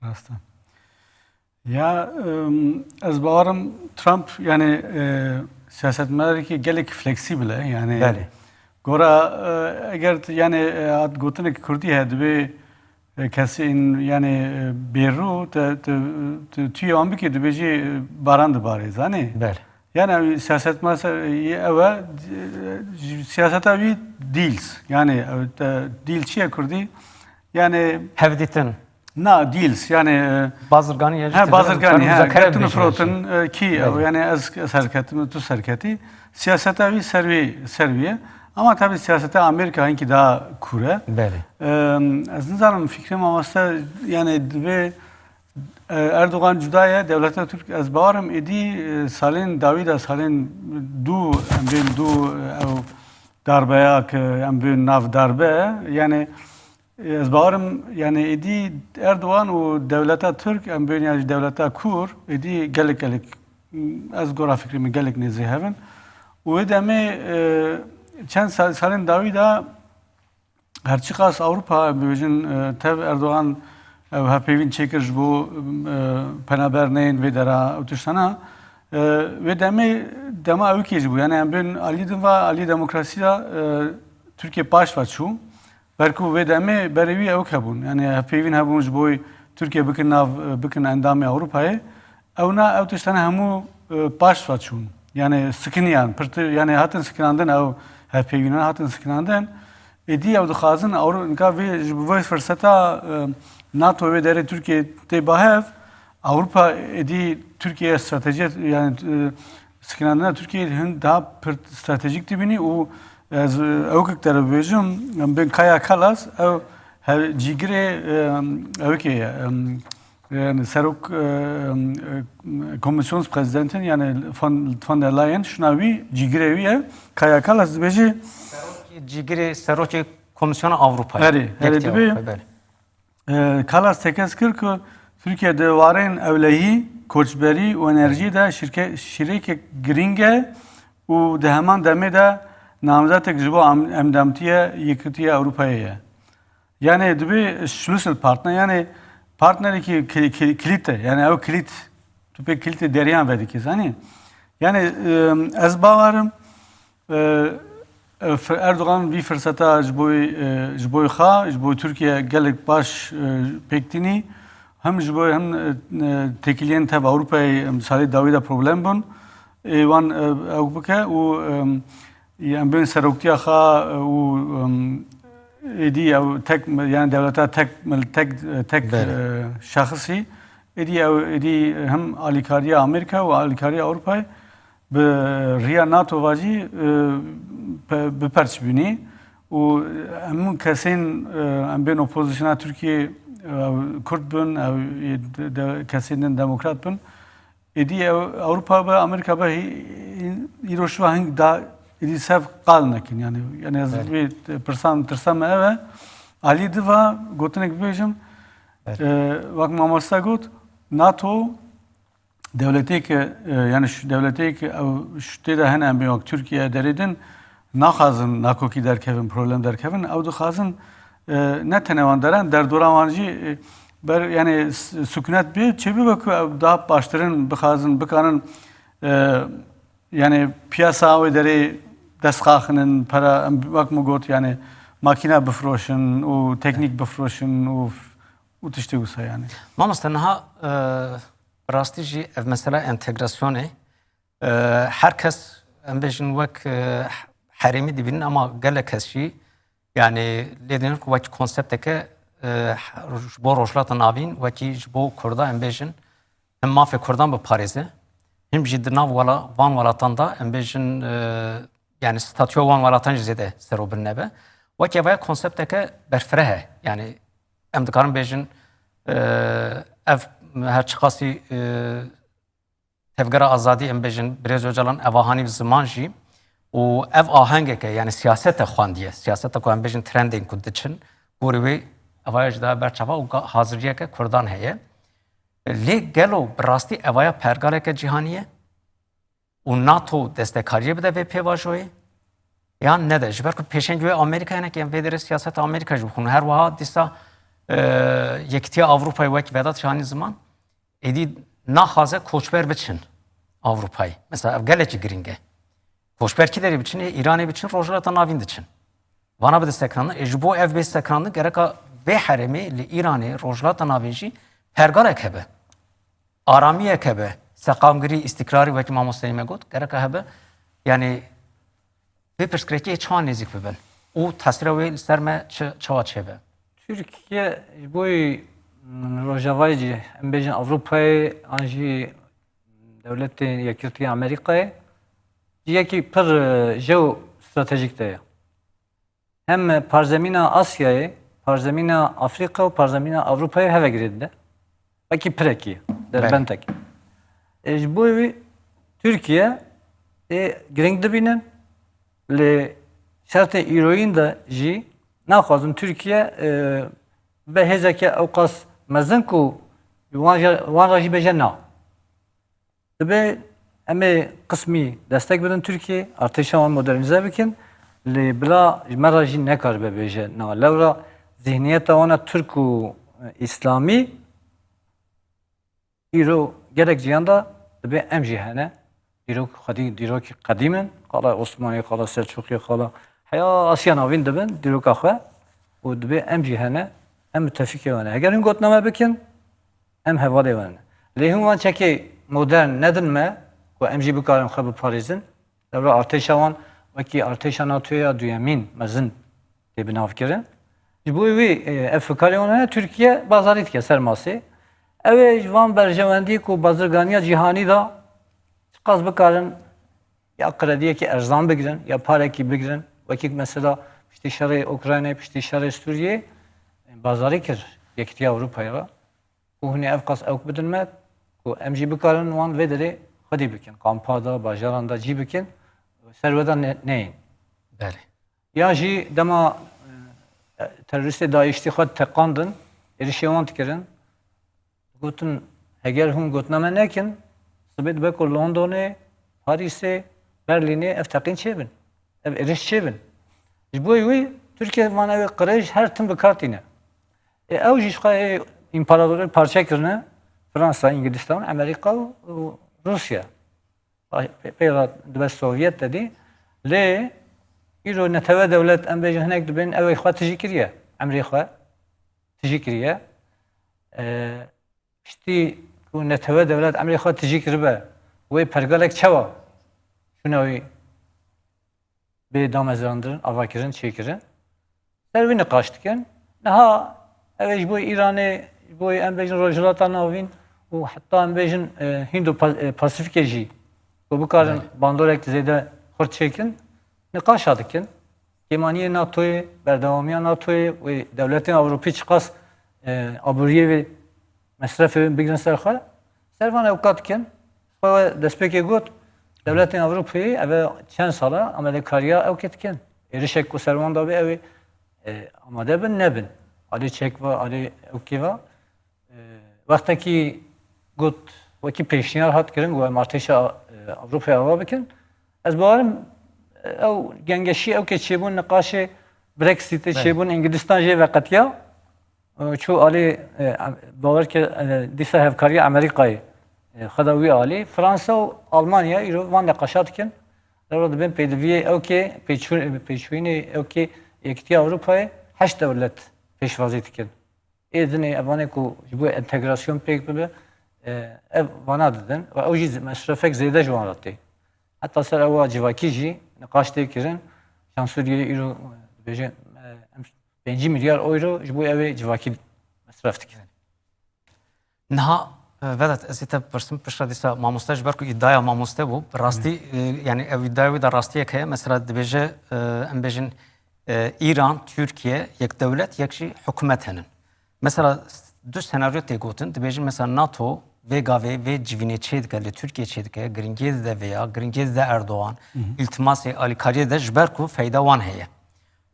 Rast e. Ya, em, ez bawerim Trump, yani, e, siyasetmedarekî gelek fleksîbil e, yani. Belê. Gora, e, eger t-, yani, e, hat gotinek kurdî heye, divê, e, kesên, yani, e, bêrû, te, te, te, tu yê wan bikî, dibêjî, e, baran dibarê, zanî? Belê. Yani, ew siyasetmedar, e, ew e, e, siyaseta wî deals, yani, ew te, deal çi ye kurdî? Yani, Hevdîtin. Na, deals, yani, e, Bazirganî ya jî he, tecrübe bazirganî, he, muzakere girtin û bêjin firotin, jî. e, kî, Belê. yani ez, ez serketim, tu serketî. Siyaseta wî ser wî, ser wî ye. Ama tabii siyaseta Amerîka hinkî daha kûr e. Belê. E, ez nizanim fikrê mamoste, yani divê, e, Erdogan cuda ye, dewleta Tirk, ez bawerim êdî, e, salên dawî de, salên du, em bên du, e, ew darbeya ki em bên nav darbe, yani, Ez bawerim, yani êdî Erdogan û dewleta Tirk, em bên ya jî dewleta Kur, êdî gelek, gelek, ez gora fikrê min gelek nêzî hev in. Û wê demê, e, çend sal, salên dawî de her çiqas Ewropa, em bibêjin, e, tev Erdogan ew hevpeyvîn çêkir ji bo, e, penaber neyên vê dera ew tiştana, e, wê demê dema ewkê jî bû. Yani em bên alî din va, alî demokrasî de, e, Tirkiye paş ve çû. Belku vê demê berê wî ewk hebûn. Yani hevpeyvîn hebûn ji bo Tirkiye bikin nav, bikin endamê Ewropayê. Ew na, ew tiştane hemû, e, paş ve çûn. Yani sikiniyan, pirtir, yani hatin sikinandin ew hevpeyvînan hatin sikinandin. Êdî ew dixwazin, Ewro-, nika vê, ji bo vê firseta, e, NATO vê derê Tirkiye tê ba hev, Ewropa êdî Tirkiye strateji, yani, e, Sikinandina Tirkiyeyê hin daha pir stratejîk dibînî û ez, e, ewkek te re bibêjim, em bên Kaja Kallas, ew he-, cîgirê, e, ewkê ye, em, yani serok, e, em, e, Kommissionspräsidentin, yani von, von der Leyen, şuna wî, cîgirê wî ye. Kaja Kallas dibêje, Serokê, cîgirê serokê Komîsyona Ewropayê. Herê, herê Yekîtiya dibê. Ewropayê, belê. E, Kallas tekez kir ku Tirkiye di warên ewlehî, koçberî û enerjiyê de şirke-, şirêkek girîng e û di heman demê de namzetek ji bo am-, endamtiye Yekîtiya Ewropayê ye. Yani dibê Schlüsselpartner, yani partnerekî ki-, ki-, kilît e. Yani ew kilît, tu pê kilîtê deriyan vedikî, zanî? Yani, e, ez bawerim, E, e, fir-, Erdogan vî firseta ji bo, e, ji bo xwe, ji bo Tirkiye gelek baş, e, pêk tînî. Hem ji bo hem, e, e, têkiliyên tev Ewropayê, em, salê dawî de problem bûn. Ê wan, e, ew bike û, em, em bên seroktiya xwe, e, û, em, êdî ew tek, yani dewleta tek, mil-, tek, e, tek, Belê. e, şexsî. Êdî ew, êdî hem alîkariya Amerîka û alîkariya Ewropayê bi riya NATO ve jî, e, pe-, biperçibînî û hemû kesên, e, em bên opozisyona Tirkiyê, e, Kurd bin, ew ê de, de, kesên din demokrat bin, êdî ew Ewropa be, Amerîka be, hî-, hî-, îro şiva hing da êdî sev qal nekin. Yani, yani ez Belê. vê pirsan, tirsa me ev e. Alî diva gotinek bibêjim, Belê. e, wek mamosta got, NATO dewletê ke, e, yani şu dewletê ke ew şu tê de hene em bên wek Tirkiye derê din naxwazin nakokî derkevin, problem derkevin, ew dixwazin, e, ne tenê wan deran, derdora wan jî, e, Ber, yani s-, sukunet bê, çê bibe ku ew daha baştirin bixazin, bikarin, e, yani piyasa wê derê dest xaxinin, pera, em, wek min got, yani makîna bifroşin û teknîk bifroşin û f-, û tiştê wisa yani. Mamoste, niha, e, bi rastî jî ev mesela entegrasyonê, e, her kes, em bêjin, wek, e, herêmî dibînin, ama gelek kes jî, yani, lê dînin ku wek konsepteke, e, ji bo Rojhilata Navîn, wekî ji bo Kurda, em bêjin, him mafê Kurdan biparêze, him jî di nav wela-, van welatan de, em bêjin, e, yani, statûya wan welatan jî zêde serobin nebe. Wekî evaya konsepteke berfireh e. Yani, em dikarin bêjin, e, ev her çiqasî, e, Tevgera Azadî, em bêjin, Birêz Ocalan ev ahanî bi ziman jî û ev ahengeke, yani siyasete xwendiye. Siyaseta ku em bêjin trendên ku diçin, gorî wê evaya ji daha berçava û ga-, haziriyeke Kurdan heye. Lê gelo bi rastî evaya pergaleke cîhanî ye û NATO destekariyê bide vê pêvajoyê? Yan nede? Ji ber ku pêşengî wê Amerîka, hinek em vê derê siyaseta Amerîka jî bixwin. Her wiha dîsa, e, Yekîtiya Ewropayê, wek Vedat jî anî ziman, êdî naxwaze koçber biçin Ewropayê. Mesela ev gelekî girîng e. Koçber kî derê biçin? Ê Îranê biçin, Rojhilata Navîn diçin. Vana bide sekinandin. Ê ji bo ev bê sekinandin, gereka vê herêmê li Îranê, Rojhilata Navîn jî pergalek hebe. Aramiyek hebe. Seqamgirî, îstîkrarî, wekî mamosteyê me got, gereka hebe. Yani vê pirsgirêkê çawa nêzîk bibin û tesîra wê li ser me çi, çawa çêbe? Tirkiye ji bo, mm, Rojavayê cî, em bêjin Ewropayê an jî dewletên Yekgirtî Amerîkayê ciyekî pir, e, jew stratejîk de ye. Hem parzemîna Asyayê, parzemîna Afrîka û parzemîna Ewropayê heve girê dide. Wekî pirekî, Belê. Derbendek. E, ji bo wî Tirkiye ê girîng dibînin, lê şertê îroyîn de jî naxwazin Tirkiye, e, be hêzeke ewqas mezin ku wan, wan re jî bêje na. Dibe em ê qismî destek bidin Tirkiyê, artêşa wan modernîze bikin, lê bila ji me re jî nekaribe bêje na. Lewra zihniyeta wan a Tirk û, e, Îslamî îro gelek ciyan de dibe em jî hene. Dîrok xwedî, dîrokî qedîm in. Qala Osmanî, qala Selçûqî, qala heya Asya Navîn dibin dîroka xwe û dibe em jî hene, em müttefikê wan ne. Heger hûn gotina me bikin, em hevalê wan ne. Lê hûn wan çekê modern nedin me, ku em jî bikarin xwe biparêzin. Lewra artêşa wan wekî artêşa NATO'ya duyemîn mezin tê binavkirin. Ji bo wî, e, ev fikarê wan hene, Tirkiye bazarî dike ser masê. Ew ê ji van berjewendî ku bazirganiya cîhanî de çiqas bikarin ya krediyekî erzan bigirin, ya parekî bigirin. Wekî mesela piştî şerê Ukraynayê, piştî şerê Sûriyê, e, bazarî kir Yekîtiya Ewropayê re. Ku hûn ê ev qas ewk bidin me, ku em jî bikarin wan vê derê xwedî bikin. Kampa de, bajaran de cî bikin, ser wê de ne-, neyên. Belê. Ya jî dema, e, terorîstê DAIŞ'tî xwe teqandin, êrişê wan dikirin. Gotin, heger hûn gotina me nekin, sibê dibe ku Londonê, Parîsê, Berlînê ev teqîn çêbin. Ev êriş çêbin. Ji bo wî Tirkiye van ew ê qirêj her tim bi kar tîne. Ê ew jî ji xwe ê împaratorê parçe kirine, Fransa, Îngilîstan, Amerîka û, û Rûsya. Pê-, pê re dibe Sovyet de dî. Lê îro netewe dewlet, em bêjin hinek dibên ew ê xwe tijî kiriye. Emrê xwe tijî kiriye. E, piştî ku netewe dewlet emrê xwe tijî kiribe, wê pergalek çawa şûna wî bê damezrandin, avakirin, çêkirin? Ser wî niqaş dikin. Niha ev ê ji bo Îranê, ji bo em bêjin Rojhilata Navîn û heta em bêjin, e, Hîndo Pa-, e, Pasîfîkê jî ku bikarin Belê. bandorek zêde xurt çêkin, niqaşa dikin. Kêmaniyê NATO'yê, berdewamiya NATO'yê wê dewletên Ewropî çiqas, e, aboriyê wê, mesrefê wê bigirin ser xwe. Ser van ewka dikin. Xwe destpêkê got, dewletên Ewropî ev çend sala amadekariya ewkê dikin. Êrişek ku ser wan dabê ew ê, e, amade bin, nebin. Alê çek ve, alê ewkê ve. E, wextekî got, wekî pêşniyar hat kirin, got, em artêşa, e, Ewropayê ava bikin. Ez bawerim, e, ew gengeşî ewkê çêbûn, niqaşê Brexitê Belê. çêbûn, Îngilîstan jê veqetiya. Çû alî, e, em-, bawer ke, e, dîsa hevkariya Amerîkayê, e, xwe da wî alî. Fransa û Almanya îro van neqaşa dikin. Lewra dibên pêdiviyê ewkê, pêçû-, pêçûyînê ewkê Yekîtiya Ewropayê heşt dewlet pêşwazî dikin. Ê dinê evanê ku ji bo entegrasyon pêk bibe, e, ev vana didin. Ve ew jî mesrefek zêde ji wan re tê. Heta ser ewa civakî jî niqaş tê kirin. Şansûriyê îro dibêje, e, em pêncî milyar euro ji bo ewê civakî mesref dikin. Niha, e, Vedat, ez ê te bipirsim, piştre dîsa mamoste, ji ber ku îdiaya mamoste bû, bi rastî, e, yani ev îdiaya wî de rastiyek heye, mesela dibêje, e, em bêjin, e, Îran, Tirkiye, yek dewlet, yek jî hikûmet henin. Mesela du senaryo tê gotin, dibêjin mesela NATO vê gavê vê civînê çêdike, li Tirkiye çêdike, giringiyê dide vêya, giringiyê dide Erdogan, îltimasê alîkariyê de ji ber ku feyda wan heye.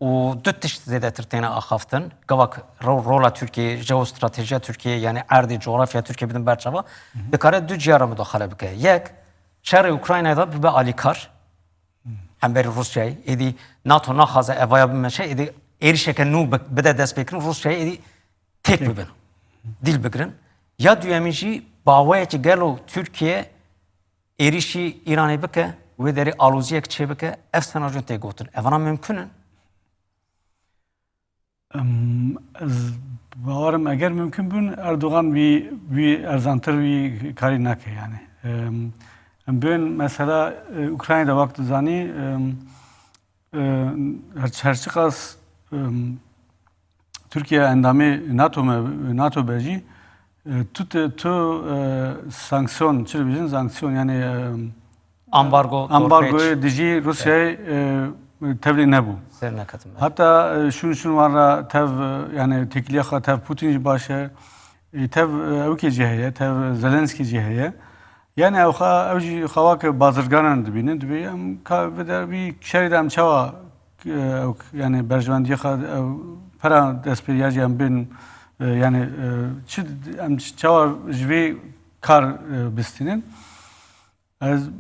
Û du tişt zêdetir têne axaftin. Gavak ro-, rola Tirkiyê, jeostratejiya Tirkiyê, yani erdê, coğrafya Tirkiyê bidin ber çava, dikare du ciya re mudaxale bike. Yek, şerê Ukraynayê de bibe alîkar, hemberî Rûsyayê. Êdî NATO naxwaze evaya bimeşe, êdî êrişeke nû bi-, bide destpêkirin, Rûsyayê êdî têk bibin, dîl bigirin. Ya duyemîn jî baweyekî gelo Tirkiye êrîşî Îranê bike, wê derê aloziyek çê bike, ev senaryo tê gotin. Evana mimkun in? Em, ez bawerim eger mimkun bûn, Erdogan wî, wî erzantir wî karî nake yani. Em, em bên mesela, e, Ukraynayê de wek tu zanî, em, e, her, her çiqas, em, Tirkiye endamê NATO me, NATO be jî, e, tu te, tu, e, sanksiyon, çi dibêjin sanksiyon, yani, e, Ambargo, ambargoyê dijî Rûsyayê, e, tevlî nebû. Ser neketim, evet. Heta, e, şûn şûn wan re tev, e, yani têkiliya xwe tev Putin jî baş e. E, tev, e, ewkê jî heye, tev Zelenskî jî heye. Yani ew xa-, ew jî xewa ke bazirganan dibînin, dibê em ka vide vî şerî de em çawa, e, ew, yani berjewendiyê xwe, ew pera destpêriya jî em bên, e, yani, e, çi em çawa ji vê kar, e, bistînin. Ez, e,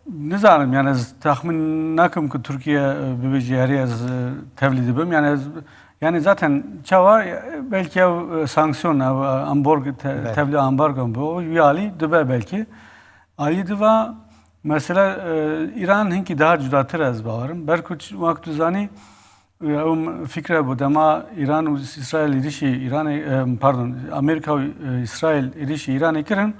nizanim, yani ez texmîn nakim ku Tirkiye, e, bibêje herî ez, e, tevlî dibim. Yani ez, yani zaten çawa, e, belkî ew, e, sanksiyon, ew, e, amborg, te-, tevlî ambargo bi wî alî dibe belkî. Alî diva mesela, e, Îran hinkî daha cudatir ez bawerim. Ber ku ç-, wek tu zanî, e, ew fikre bû dema Îran û Îsrail êrişî Îranê, e, pardon, Amerîka û, e, Îsrail êrişî Îranê kirin.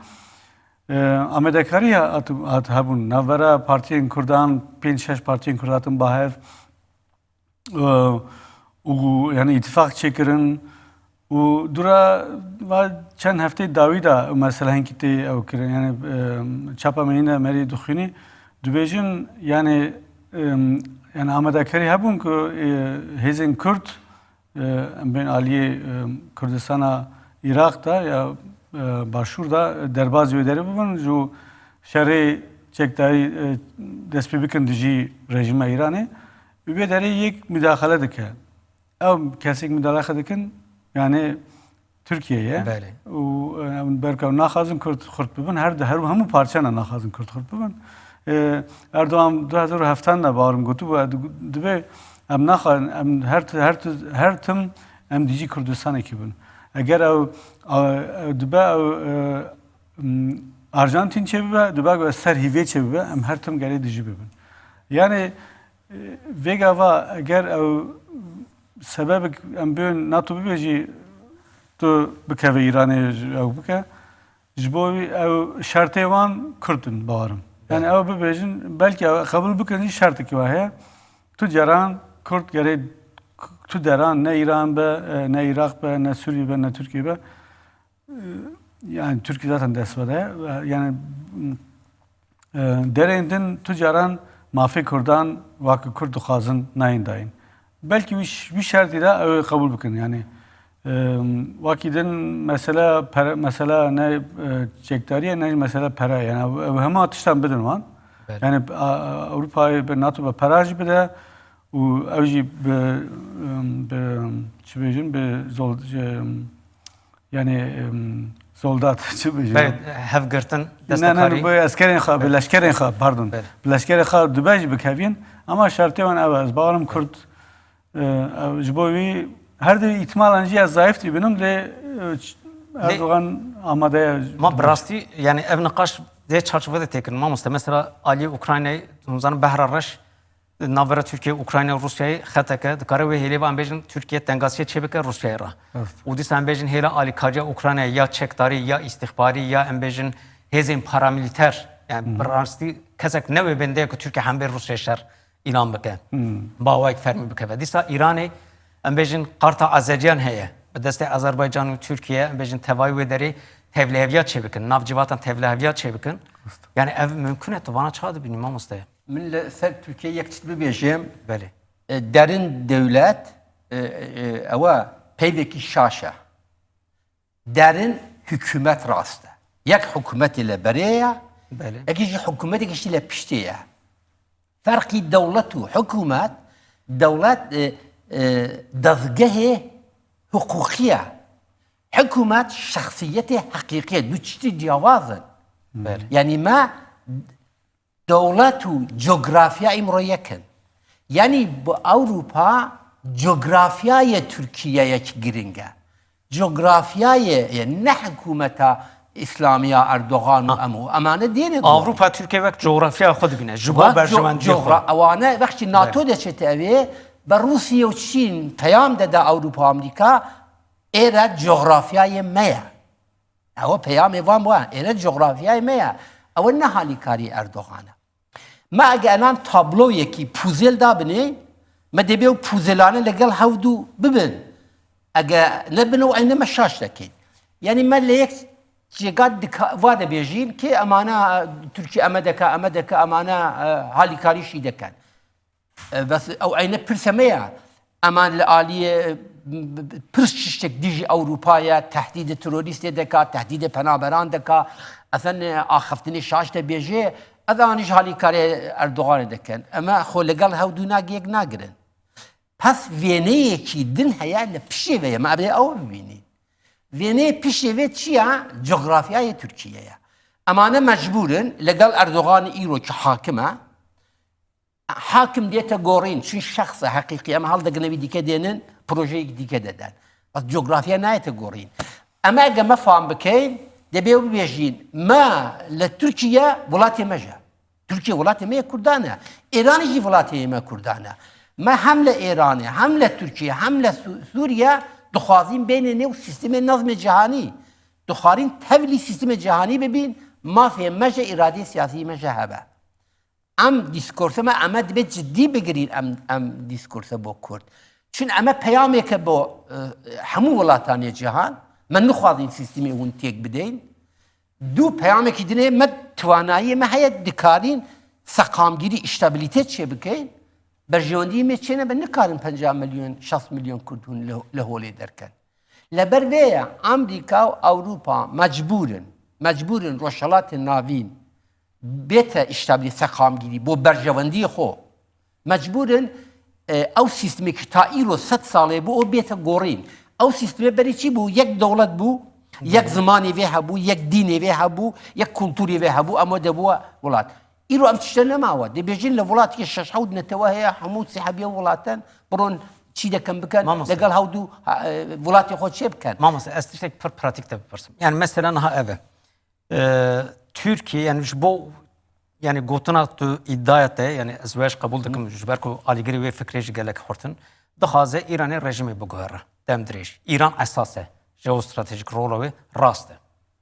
E, amadekariya hat, hat hebûn. Navbera partiyên Kurdan, pênc şeş partiyên Kurd hatin ba hev. E, û, yani, îtîfaq çêkirin. Û dûra va çend hefteyê dawî de mesela hinkî tê ew kirin. Yani, e, çapa me yîne merî dixwînî. Dibêjin, yani, e, yani, amadekarî hebûn ku, e, hêzên Kurd, e, em bên aliyê, e, Kurdistana Iraq de ya, e, Başûr de derbazî wê derê bibin, ji şerê çekdarî, e, dest pê bikin dijî rejîma Îranê. Wê derê yek mudaxale dike. Ew kesek mudaxale dikin, yani Tirkiye ye. Belê. Û, e, em berka naxwazin Kurd xurt bibin, her, her hemû parçana naxwazin Kurd xurt bibin. E, Erdogan du hezar û hevtan de bawerim gotibû, e, di-, dibe em naxwazin, em her ti-, her ti-, her tim em dijî Kurdistanekî bin. Eger ew, a, ew dibe ew, e, m, Arjantin çêbibe, dibe ew ser hîvê çêbibe, em her tim gerê dijî bibin. Yani, e, vêga va eger ew sebebek em bên NATO bibe jî tu bikeve Îranê ew bike. Ji bo wî ew şertê wan Kurd in, bawerim. Yani ew bibêjin, belkî ew qebûl bikin jî şertekî wa heye. Tu caran Kurd gerê tu deran ne Îran be, e, ne Iraq be, ne Sûrî be, ne Tirkiye be. E, yani Tirkiye zaten dest ve de. Yani, e, derên din tu caran mafê Kurdan wek Kurd dixwazin nayên dayîn. Belkî wî ş-, wî şertî de ew ê qebûl bikin. Yani, e, wekî din mesela pere, mesela ne, e, çekdarî ye, ne jî mesela pere. Yani ew, ew hema tiştan bidin wan. Belê. Yani, a, a, Ewropayê bi NATO be pera jî bide û ew jî bi, e, bi, çi bêjin, bi zol-, e, yani, e, zoldat, çi bêjin? Belê, hevgirtin, ne, ne, destekarî. Bi eskerên xwe, bi leşkerên xwe, pardon. Belê. Bi leşkerên xwe dibe jî bikevin. Ama şertê wan ew e. Ez bawerim Kurd, e, ew, ji bo wî Her di îhtimalan jî ez zayîf dîbinim lê, e, ç-, Lê Erdogan amade ye. Ma bi rastî, yani ev niqaş dê çarçove de têkin. Mamoste, mesela alî Ukraynayê, hûn zanin behra reş navbera Tirkiye, Ukrayna, Rûsyayê xeteke, dikare wê hêlê ve em bêjin Tirkiye tengasiyê çêbike Rûsyayê re. Evet. Û dîsa em bêjin hêla alîkariya Ukraynayê ya çekdarî, ya îstîxbarî, ya em bêjin hêzên paramilîter. Yani bi rastî kesek ne wê bende ye ku Tirkiye hember Rûsyayê şer îlan bike. Bi awayek fermî bikeve. Dîsa Îranê, em bêjin qarta Azeriyan heye. Bi destê Azerbaycan û Tirkiye, em bêjin tevayî wê derê tevliheviya çêbikin. Nav civatan tevliheviya çêbikin. Yani ev mümkün e, tu vana çawa dibînî mamoste? Min li ser Tirkiye yek çit bibêjim. Belê. E, derin dewlet, e, e, ewa peyvekî şaş e. Derin hikûmet rast e. Yek hikûmetê li berê ye, Belê. yekî jî hikûmeteke jî li piştê ye. Ferqî dewlet û hikûmet, dewlet, e, e, dezgehê hiqûqî ye. Hikûmet şexsiyetê heqîqî ye. Du tiştî ciyawaz in. Belê. Yanî me dewlet û cografya îmro yek in. Yanî bi Ewropa cografyayê Tirkiyeyek giring e. Cografyayê, e, ne hikûmeta Îslamiya Erdogan û Ha. em û emane dêne Ewropa Tirkiye wek cografya xwe dibîne. Ji bo Wek co-, berjewendiyê xwe. cogra-, ewane wextî NATO Belê. de çete ev ê, bi Rûsya û Çîn peyam dede Ewropa û Amerîka, êre cografyayê me ye. Ew peyamê van bû, êre cografyayê me ye. Ew ne halîkarî Erdogan e. Me ege enan tabloyekî pûzel dabinê, me dê bê ew pûzelane legel hevdû bibin. Ege nebin ew eyne me şaş dekên. Yanî me li yek cêga dika-, va dibêjîn ki emana Tirkiye eme deke, eme deke, emana, e, halîkarî şî deken. E, bes ew eyne pirse me ya. Eman li aliyê, e, pirs tiştek dijî Ewropa ye, tehdîdê terorîstê deka, tehdîdê penaberan deka, esen, e, axiftinê şaş de bêje, ez anî ji halîkarê Erdoganê deken. Eme xwe li gel hewdû nagiyek nagirin. Pes vêneyekî din heye li pişê ve ye. Me ev ê ew bibînî. Vêneyê pişê vê çi ya? Cografyayê Tirkiye ye. Emane mecbûr in, li gel Erdoganê îro ki hakim e, Hakim dête gorîn, çün şexse heqîqî, em hal degine wî dîke dênin, projeyek dîke deden. Bes cografya nayête gorîn. Em ege me fam bikeyn, debê ew bibêjîn, me li Tirkiye welatê me je. Tirkiye welatê me ye Kurdan e. Îranê jî welatê me Kurdan e. Me hem li Îranê, hem li Tirkiye, hem li Su-, Sûriye dixwazîn bênê nêw sîstemê nezmê cihanî. Dixwarîn tevlî sîstemê cihanî bibîn, mafê me je, îradeyê siyasî me je hebe. Em dîskorse me, eme dibe cidî bigirîn em, em dîskorse bo Kurd. Çün eme peyameke bo, e, hemû welatan ê cihan, me nixwazîn sîstemê hûn têk bideyn. Du peyamekî dinê me twanayiyê me heye dikarîn seqamgirî, îştabilite çêbikeyn. Berjewendiyê me çênebe nikarin penca milyon, şeş milyon Kurd hûn li, li holê derken. Leber vê ye, Amerîka û Ewropa mecbûr in, mecbûr in Rojhelatê Navîn bête îştabî seqamgirî bo berjewendiyê xwe. Mecbûr in, e, ew sîstemê ki ta îro sed salê bû, o bête gorîn. Ew sîstemê berî çi bû? Yek dewlet bû, yek zimanê vê hebû, yek dînê vê hebû, yek kulturê vê hebû, em de bû welat. Îro ev tişte nemawe. Dibêjin li welatekî şeş hewt netewe heye, hemû sîhebiya welatan biron çî dekin bikin, Mamoste. Legel hewdû, ha, e, welatê xwe çê bikin. Mamoste, ez tiştek pir pratîk te bipirsim. Yani mesela niha ev e. E, Tirkiye, yani ji bo, yani gotina tu îdiaya te, yani ez wê ji qebûl dikim, ji ber ku alîgirê wê fikrê jî gelek xurt in, dixwaze Îranê rejîmê biguhere, dem dirêj. Îran esas e, jeostratejik rola wê rast e.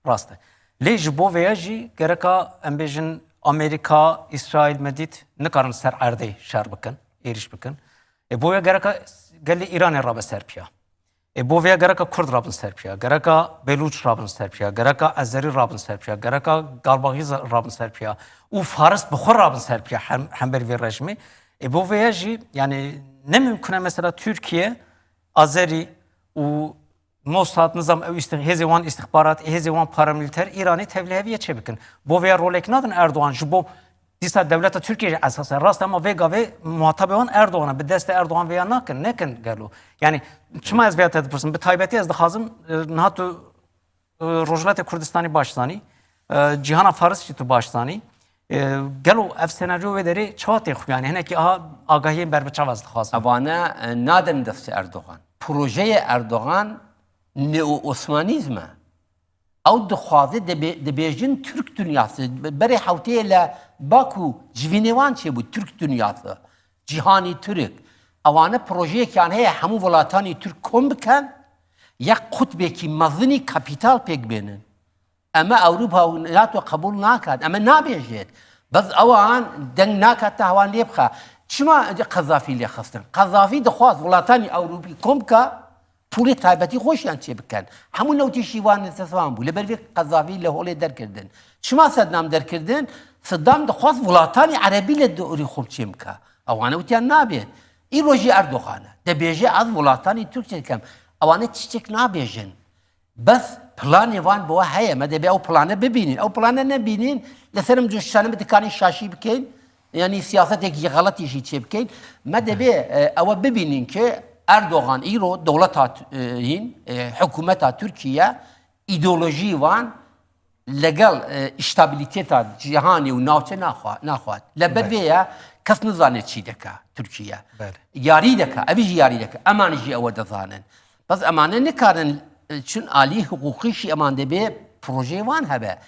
Rast e. Lê ji bo vêya jî gereka em bêjin Amerîka, Îsraîl, me dît nikarin ser erdê şer bikin, êrîş bikin. E, bo vêya gereka gelê Îranê rabe ser piya. E, bo vêya gereka Kurd rabin ser piya, gereka Belûç rabin ser piya, gereka Ezerî rabin ser piya, gereka Qarbaxîz rabin ser piya û Faris bi xwe rabin ser piya hem, hember vê rejimê. E, bo vêya jî, yani, ne mimkun e mesela Tirkiye, Azerî û Mossad, nizam ew îstix-, hêzê wan îstixbarat, hêzê wan paramilîter Îranê tevlîheviye çêbikin. Bo vêya rolek nadin Erdogan, ji bo dîsa dewleta Tirkiye jî esas e. Rast e, ama vê gavê muhatabê wan Erdogan e. Bi destê Erdogan vêya nakin, nekin gelo. Yani çima ez vêya te dipirsim? Bi taybetî ez dixwazim, e, niha tu, e, Rojhilatê Kurdistanê baş zanî, e, cîhana Faris jî tu baş zanî. E, gelo ev senaryo wê derê çawa tê xuyanî? Hinekî aha agahiyên berbiçav ez dixwazim. Evane, e, nadin destê Erdogan. Projeyê Erdogan neo-Osmanîzm e. Ew dixwaze dibê-, dibêjin Türk dünyası. Berê hewteyê li Baku civînê wan çêbû, Türk dünyası. Cîhanî Türk. Ewane projeyekî heye, hemû welatanî Türk kom bikin, yek qutbekî mezinî kapîtal pêk bênin. Eme Ewropa û NATO qebûl nakat. Eme nabêjêt. Bes ewan deng nakat te hewan lê bixe. Çima Qezafî lê xistin? Qezafî dixwast welatanî Ewropî kom bike, pûlê taybetî xweşiyan çê bikin. Hemû newtî şîvan li Sedam bû. Li ber vê Qezafî li holê derkirdin. Çima Sedam derkirdin? Sedam dixwast welatanî Erebî li dorî xwe çê bike. Ewane witiyan nabê. Îro jî Erdogan e. Dibêje ez welatanî Türk çê dikim. Ewane çiçek nabêjin. Bes planê wan bi we heye. Me dibê ew plane bibînin. Ew plane nebînin, li ser em cuştane bi dikanî şaşî bikeyn. Yanî siyasetekî xeletî jî çê bikeyn. Me dibê, e, ewe bibînin ki Erdogan îro dewleta, e, hîn, e, hikûmeta Tirkiye îdeolojiyê wan legel, e, îstabiliteta cîhanê û navçe naxwa-, naxwat. Li ber vê ye kes nizane çi dike Tirkiye. Belê. Yarî dike, ev jî yarî dike. Eman jî ewe dizanin. Bes emane nikarin, e, çun alî hiqûqî jî eman dibê projeyê wan hebe.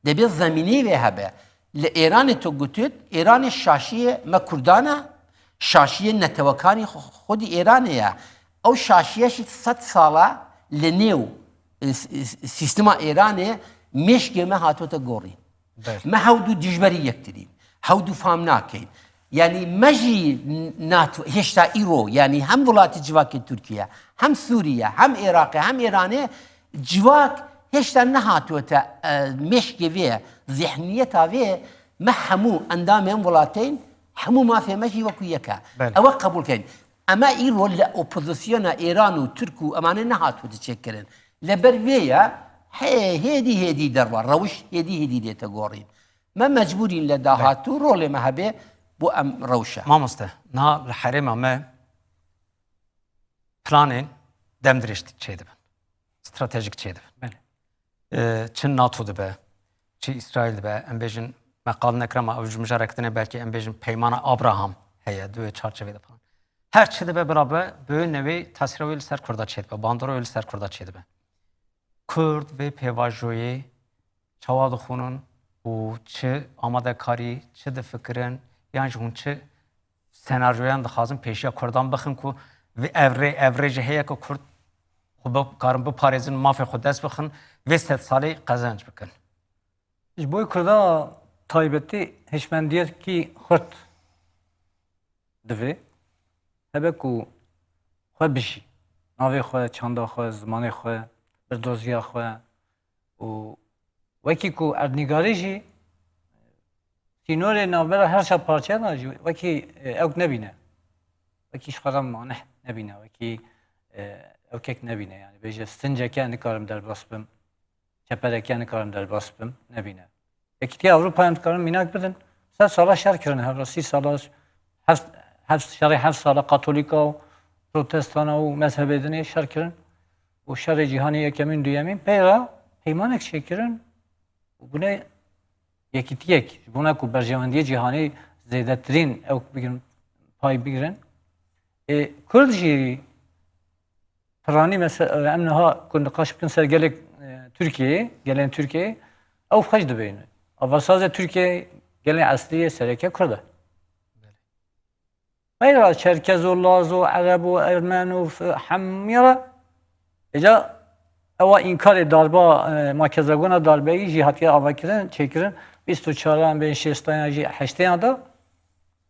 Dibê zemînê vê hebe. Li Êranê tu gotît, Êranê şaşiyê me Kurdan e, şaşiyê netewekanî xwe-, xwedî Êranê ye. Ew şaşiye jî sed sala li nêw, e, s-, s-, sîstema Êranê mêşkê me hatote gorîn. Belê. Me hewdû dijberî yektirîn. Hewdû fam nakeyn. Yanî me jî n-, nat-, hêşta îro, yanî hem welatî civakê Tirkiye, hem Sûriye, hem Iraqê, hem Êranê civak hêşta nehatote, e, mêşkê vê, zihniyeta vê, me hemû endamên welatên, hemû mafê me jî wekû yek e. Belê. Ewe qebûl keyn. Eme îro li opozisyona Êran û Tirk û emane nehatote çêkirin. Li ber vê ye, hê-, hêdî hêdî derva, rewiş hêdî hêdî dête gorîn. Me mecbûrîn li dahatû rolê me hebe bo em rewşe. Mamoste, niha li herêma me planên demdirêj çêdibin, stratejîk çêdibin. Belê. E, çi NATO dibe, çi Îsraîl dibe, em bêjin, me qal nekirama, ev ji mijarek din e, belkî em bêjin Peymana Abraham heye, di wê çarçevê de falan. Her çi dibe bira be, bi wê newê tesîra wê li ser Kurda çêdibe, bandora wê li ser Kurda çêdibe. Kurd vê pêvajoyê çawa dixwînin û çi amadekarî, çi difikirin, yan jî hûn çi senaryoyan dixwazin pêşiya Kurdan bixin ku vê ev rê, ev rê jî heye ku Kurd xwe bikarin biparêzin, mafê xwe dest bixin, vê sed salê qezenc bikin? Ji bo Kurda taybetî hişmendiyekî xurt divê hebe ku xwe bijî. Navê xwe, çanda xwe, zimanê xwe, birdoziya xwe û wekî ku erdnîgarî jî sînorê navbera her çar parçeyan de jî wekî, e, ewk nebîne. Wekî ji xwe re maneh nebîne, wekî, e, ewkek nebîne. Yani bêje sinceke nikarim derbas bim, çepereke nikarim derbas bim, nebîne. Yekîtiya Ewropayê em dikarin mînak bidin, sed sala şer kirin, hevra sî sala, heft, heft, şerê heft sala Katolîka û Protestana û mezhebê dinê şer kirin û şerê cîhanê yekemîn, duyemîn pey re peymanek çêkirin û bûne yekîtiyek, ji bona ku berjewendiyê cîhanê zêdetirîn ew bigirin, pay bigirin. Ê, Kurd jî Piranî mese-, em niha ku niqaş bikin ser gelek, e, Tirkiyeyê, gelên Tirkiyeyê, ew xweş dibeyne. Avasaze Tirkiyeyê gelên eslî yê sereke Kurd e. Belê. Xeyra Çerkez û Laz û Ereb û Ermen û f-, hemiya re. Êca ewa înkarê darba, e, makezagona darbeyî jî hatiye avakirin, çêkirin. Bîst û çar an bên şêsteyan jî heşteyan de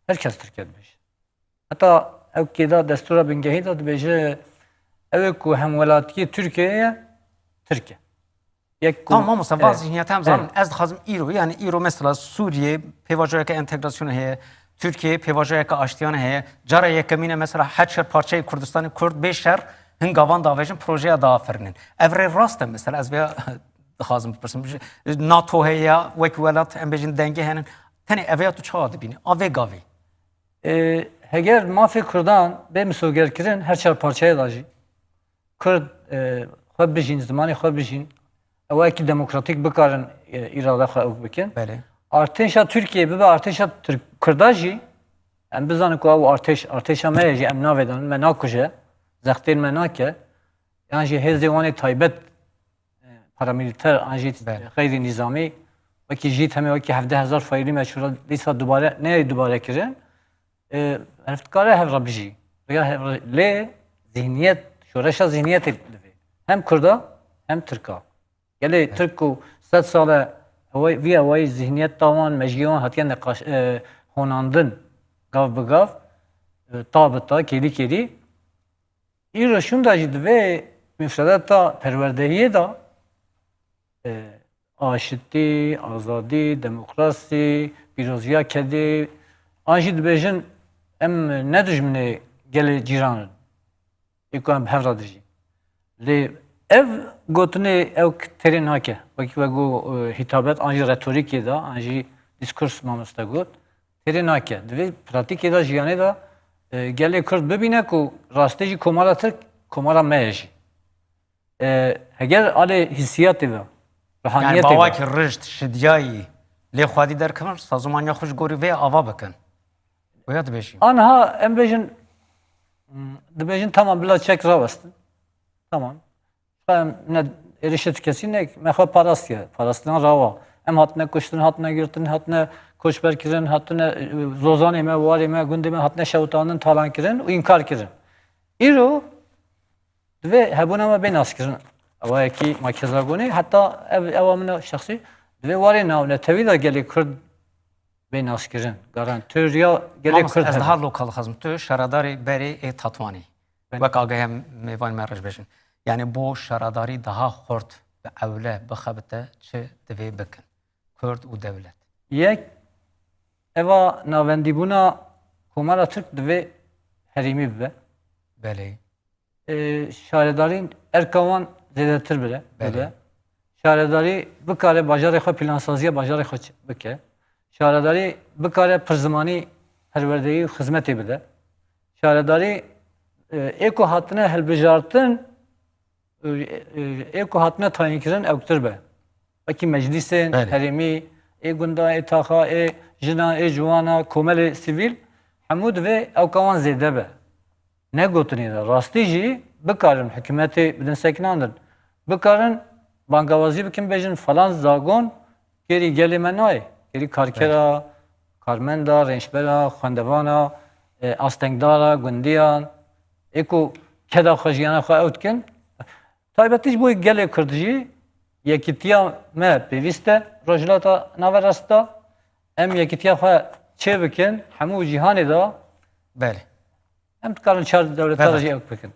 her kes Tirkiye dibêje. Heta ew kêda destûra bingehî de dibêje, ew ê ku hemwelatiyê Tirkiyeyê ye, Tirk e. Yek ku Tamam, mamoste, e, vaz zihniyete em e. zanin. Ez dixwazim îro, yani îro mesela Sûriyê pêvajoyeke entegrasyonê heye, Tirkiyeyê pêvajoyeke aştiyane heye. Cara yekemîn e mesela her çar parçeyê Kurdistanê Kurd bê şer hin gavan davêjin, projeya diafirinin. Ev rê rast e mesela, ez vêya dixwazim bipirsim. NATO heye ya, wek welat em bêjin dengê henin. Tenê ev ya tu çawa dibînî? A vê gavê. E, heger mafê Kurdan bê misogerkirin her çar parçeyê de jî, Kurd, e, xwe bijîn, zimanê xwe bijîn, ew wekî demokratîk bikarin, e, îrade xwe ew bikin. Belê. Artêşa Tirkiyê bibe artêşa Tirk-, Kurda jî, em bizanin ku ew artêş, artêşa me ye jî, em navê danin, me nakuje, zextên me nake, yan jî hêzê wan ê taybet, e, paramilîter an jî Belê. Xeyrî nîzamî, wekî jî temê wekî hevdeh hezar fayîlî me çûra dîsa dubare, neyê dubare kirin. E, Ev dikare hev re bijî. Riya hev re, lê zihniyet, şoreşa zihniyetê divê. Hem Kurda, hem Tirka. Gelê Tirk ku sed sal e, ew, vî ewayî zihniyet da wan, mejiyê wan hatiye neqaş-, e, honandin, gav bi gav, e, ta bi ta, kêlî kêlî. Îro şûnda jî divê mifredeta perwerdehiyê de, e, aşitî, azadî, demokrasî, pîroziya kedê, an jî dibêjin em ne dijminê gelê cîran in. Ê ku em bi hev re dijîn. Lê ev gotinê ew k-, têrê nake. Wekî we got, e, hîtabet an jî retorîkê de, an jî dîskurs mamoste got, têrê nake. Divê pratîkê de, jiyanê de, e, gelê Kurd bibîne ku rastî jî komara Tirk, komara me ye jî. E, heger alê hîsiyatê ve, Yani ruhaniyetê ve. Bawakî rişt, şidiyayî, lê xwedî derkevin, sazûmaniya xwe ji gorî vê ava bikin. Waya dibêjî. Anha em bêjin, hmm, dibêjin tamam bila çek rawestin. Tamam. Em ne êrişê ti kesî nek, me xwe parastiye. Parastiyan rawa. Em hatine kuştin, hatine girtin, hatine koçber kirin, hatine, e, zozanê me, warê me, gundê me hatine şewitandin, talan kirin û înkar kirin. Îro divê hebûna me bê naskirin. Ewa yekî ma kezagonê, heta ev, ewa min a şexsî, divê warê navnetewî de gelê Kurd bê naskirin. Garantiya gelê Mamoste, Kurd ez hebe. Daha lokal dixwazim. Tu şaredarê berê ê Tatwanî. Ben- Wek agahiya mêvanê me re jî bêjin. Yani bo şaredarî daha xurt bi ewle bixebite çi divê bikin? Kurd û dewlet. Yek, eva navendîbûna Komara Tirk divê herêmî bibe. Belê. E, şaredarî erka wan zêdetir bire, Belê. Bibe. Şaredarî bikare bajarê xwe, plansaziya bajarê xwe ç-, bike. Şaredarî bikare pirzimanî perwerdeyî û xizmetê bide. Şaredarî, e, ê ku hatine hilbijartin, e, e, ê ku hatine tayînkirin ewktir be. Wekî meclîsên Belê. Herêmî, ê gunda, ê taxa, ê jina, ê ciwana, komelê sivîl, hemû divê ewka wan zêde be. Ne gotinê de, rastî jî bikarin hikûmetê bidin sekinandin. Bikarin bangawazî bikin, bêjin falan zagon kêrî gelê me nayê. Kêrî karkera, karmenda, rênçbera, xwendevana, e, astengdara, gundiyan, ê ku keda xwe, jiyana xwe ew dikin. Taybetî ji bo gelê Kurd jî yekîtiya me pêwîst e Rojhilata Naverasta. Em yekîtiya xwe çê bikin, hemû cîhanê de Belê. Em dikarin çar dewleta Vedat. Jî ew bikin.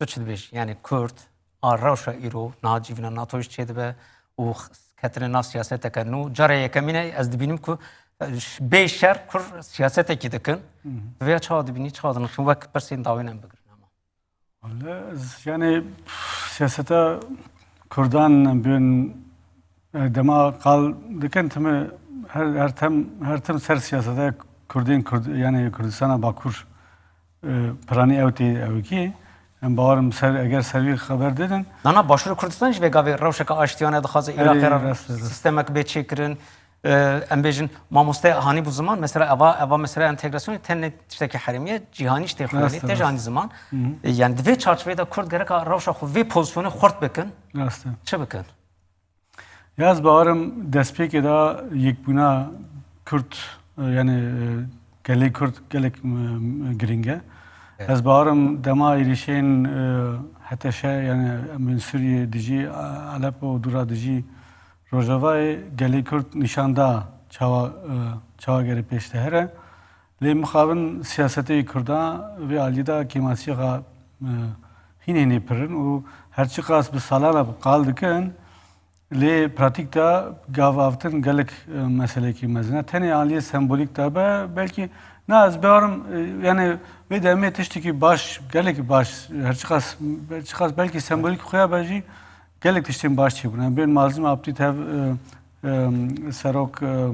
Tu çi dibêjî? Yani Kurd a rewşa îro niha civîna NATO jî çêdibe û x-, ketine nav siyaseteke nû. Cara yekemîn e ez dibînim ku, e, ş-, bê şer Kurd siyasetekî dikin. Hı hı. Vêya çawa dibînî, çawa dinirxîn wek pirsên dawên em bigirin hema? Wele, ez, yani, siyaseta Kurdan em bên, e, dema qal dikin, tim her, her tim, her tim ser siyaseta Kurdên Kurd, yani Kurdistana Bakur, e, piranî ew tê ew kî. Em bawerim ser, eger ser vî xeber didin. Nana, Başûrê Kurdistan jî vê gavê rewşeke aştiyane dixwaze. Erê, Iraqê re rast e, rast. Sistemek bê çêkirin. E, em bêjin, mamoste hanî bû ziman, mesela eva, eva mesela entegrasyonê tenê tiştekî herêmî ye, cîhanî jî tê xwînê, Rast e, tê jî rast. Hanî ziman. Hı hı. E, yani di vê çarçoveyê de Kurd gereka rewşa xwe vê pozisyonê xurt bikin. Rast e. Çi bikin? Ya ez bawerim destpêkê de yekbûna Kurd, e, yani, e, gelê Kurd gelek, e, e, girîng e. Evet. Ez bawerim dema êrîşên, e, H T Ş, yani em bên Sûriyê dijî, e, Aleppo û dûra dijî Rojavayê gelê Kurd nîşan da çawa, e, çawa gere pêş de here. Lê mixabin siyasetê Kurda vê alî de kêmasîxa, e, hîn hînê pir in û her çiqas bi salana bi qal dikin, lê pratîk de gav avtin gelek, e, meselekî mezin e. Tenê aliyê sembolîk de be, belkî, na, ez bawerim, e, yani vê demê tiştekî baş, gelekî baş, her çiqas, çiqas belkî sembolîk xuya be jî, gelek tiştên baş çêbûne. Bên Mazlûm Abdî tev, e, e, serok, e,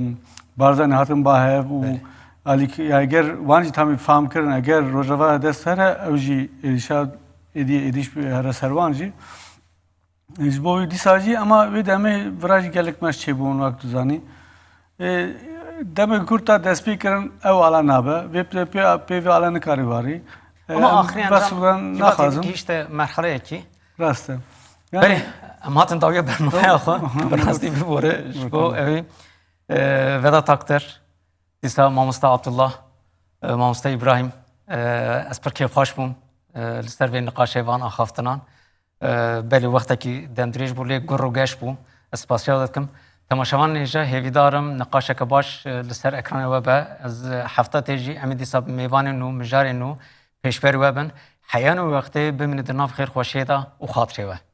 Barzanî hatin ba hev û Belê. Alîk, ya eger wan jî tamî fam kirin, eger Rojava dest here, ew jî êrîşa êdî, êdîş here ser wan jî. Ji bo wî dîsa jî, ema wê demê vira jî gelek meş çêbûn, wek tu zanî. E, demê Kurd ta dest pê kirin, ew ala nabe. Vê pê, pê, pê vê ala nikare warî. Ama axirî encam gihîşte merhaleyekî. Rast e. Belê, em hatin dawiya bernameya xwe. Bi rastî bibore ji bo ew ê, e, Vedat Akter, dîsa mamoste Abdullah, e, mamoste Îbrahîm, e, ez pir kêfxweş bûm, e, li ser vê niqaşê van axaftinan. E, belê wextekî demdirêj bû, lê gur û geş bû. Ez spasiya we dikim. Temaşevanên hêja hêvîdar im niqaşeke baş, e, li ser ekranê we be. Ez, e, hefta tê jî em ê dîsa bi mêvanên nû, mijarên nû pêşberî we bin. Heya nû wextê bimîne di nav xêrxweşiyê de û xatirê we.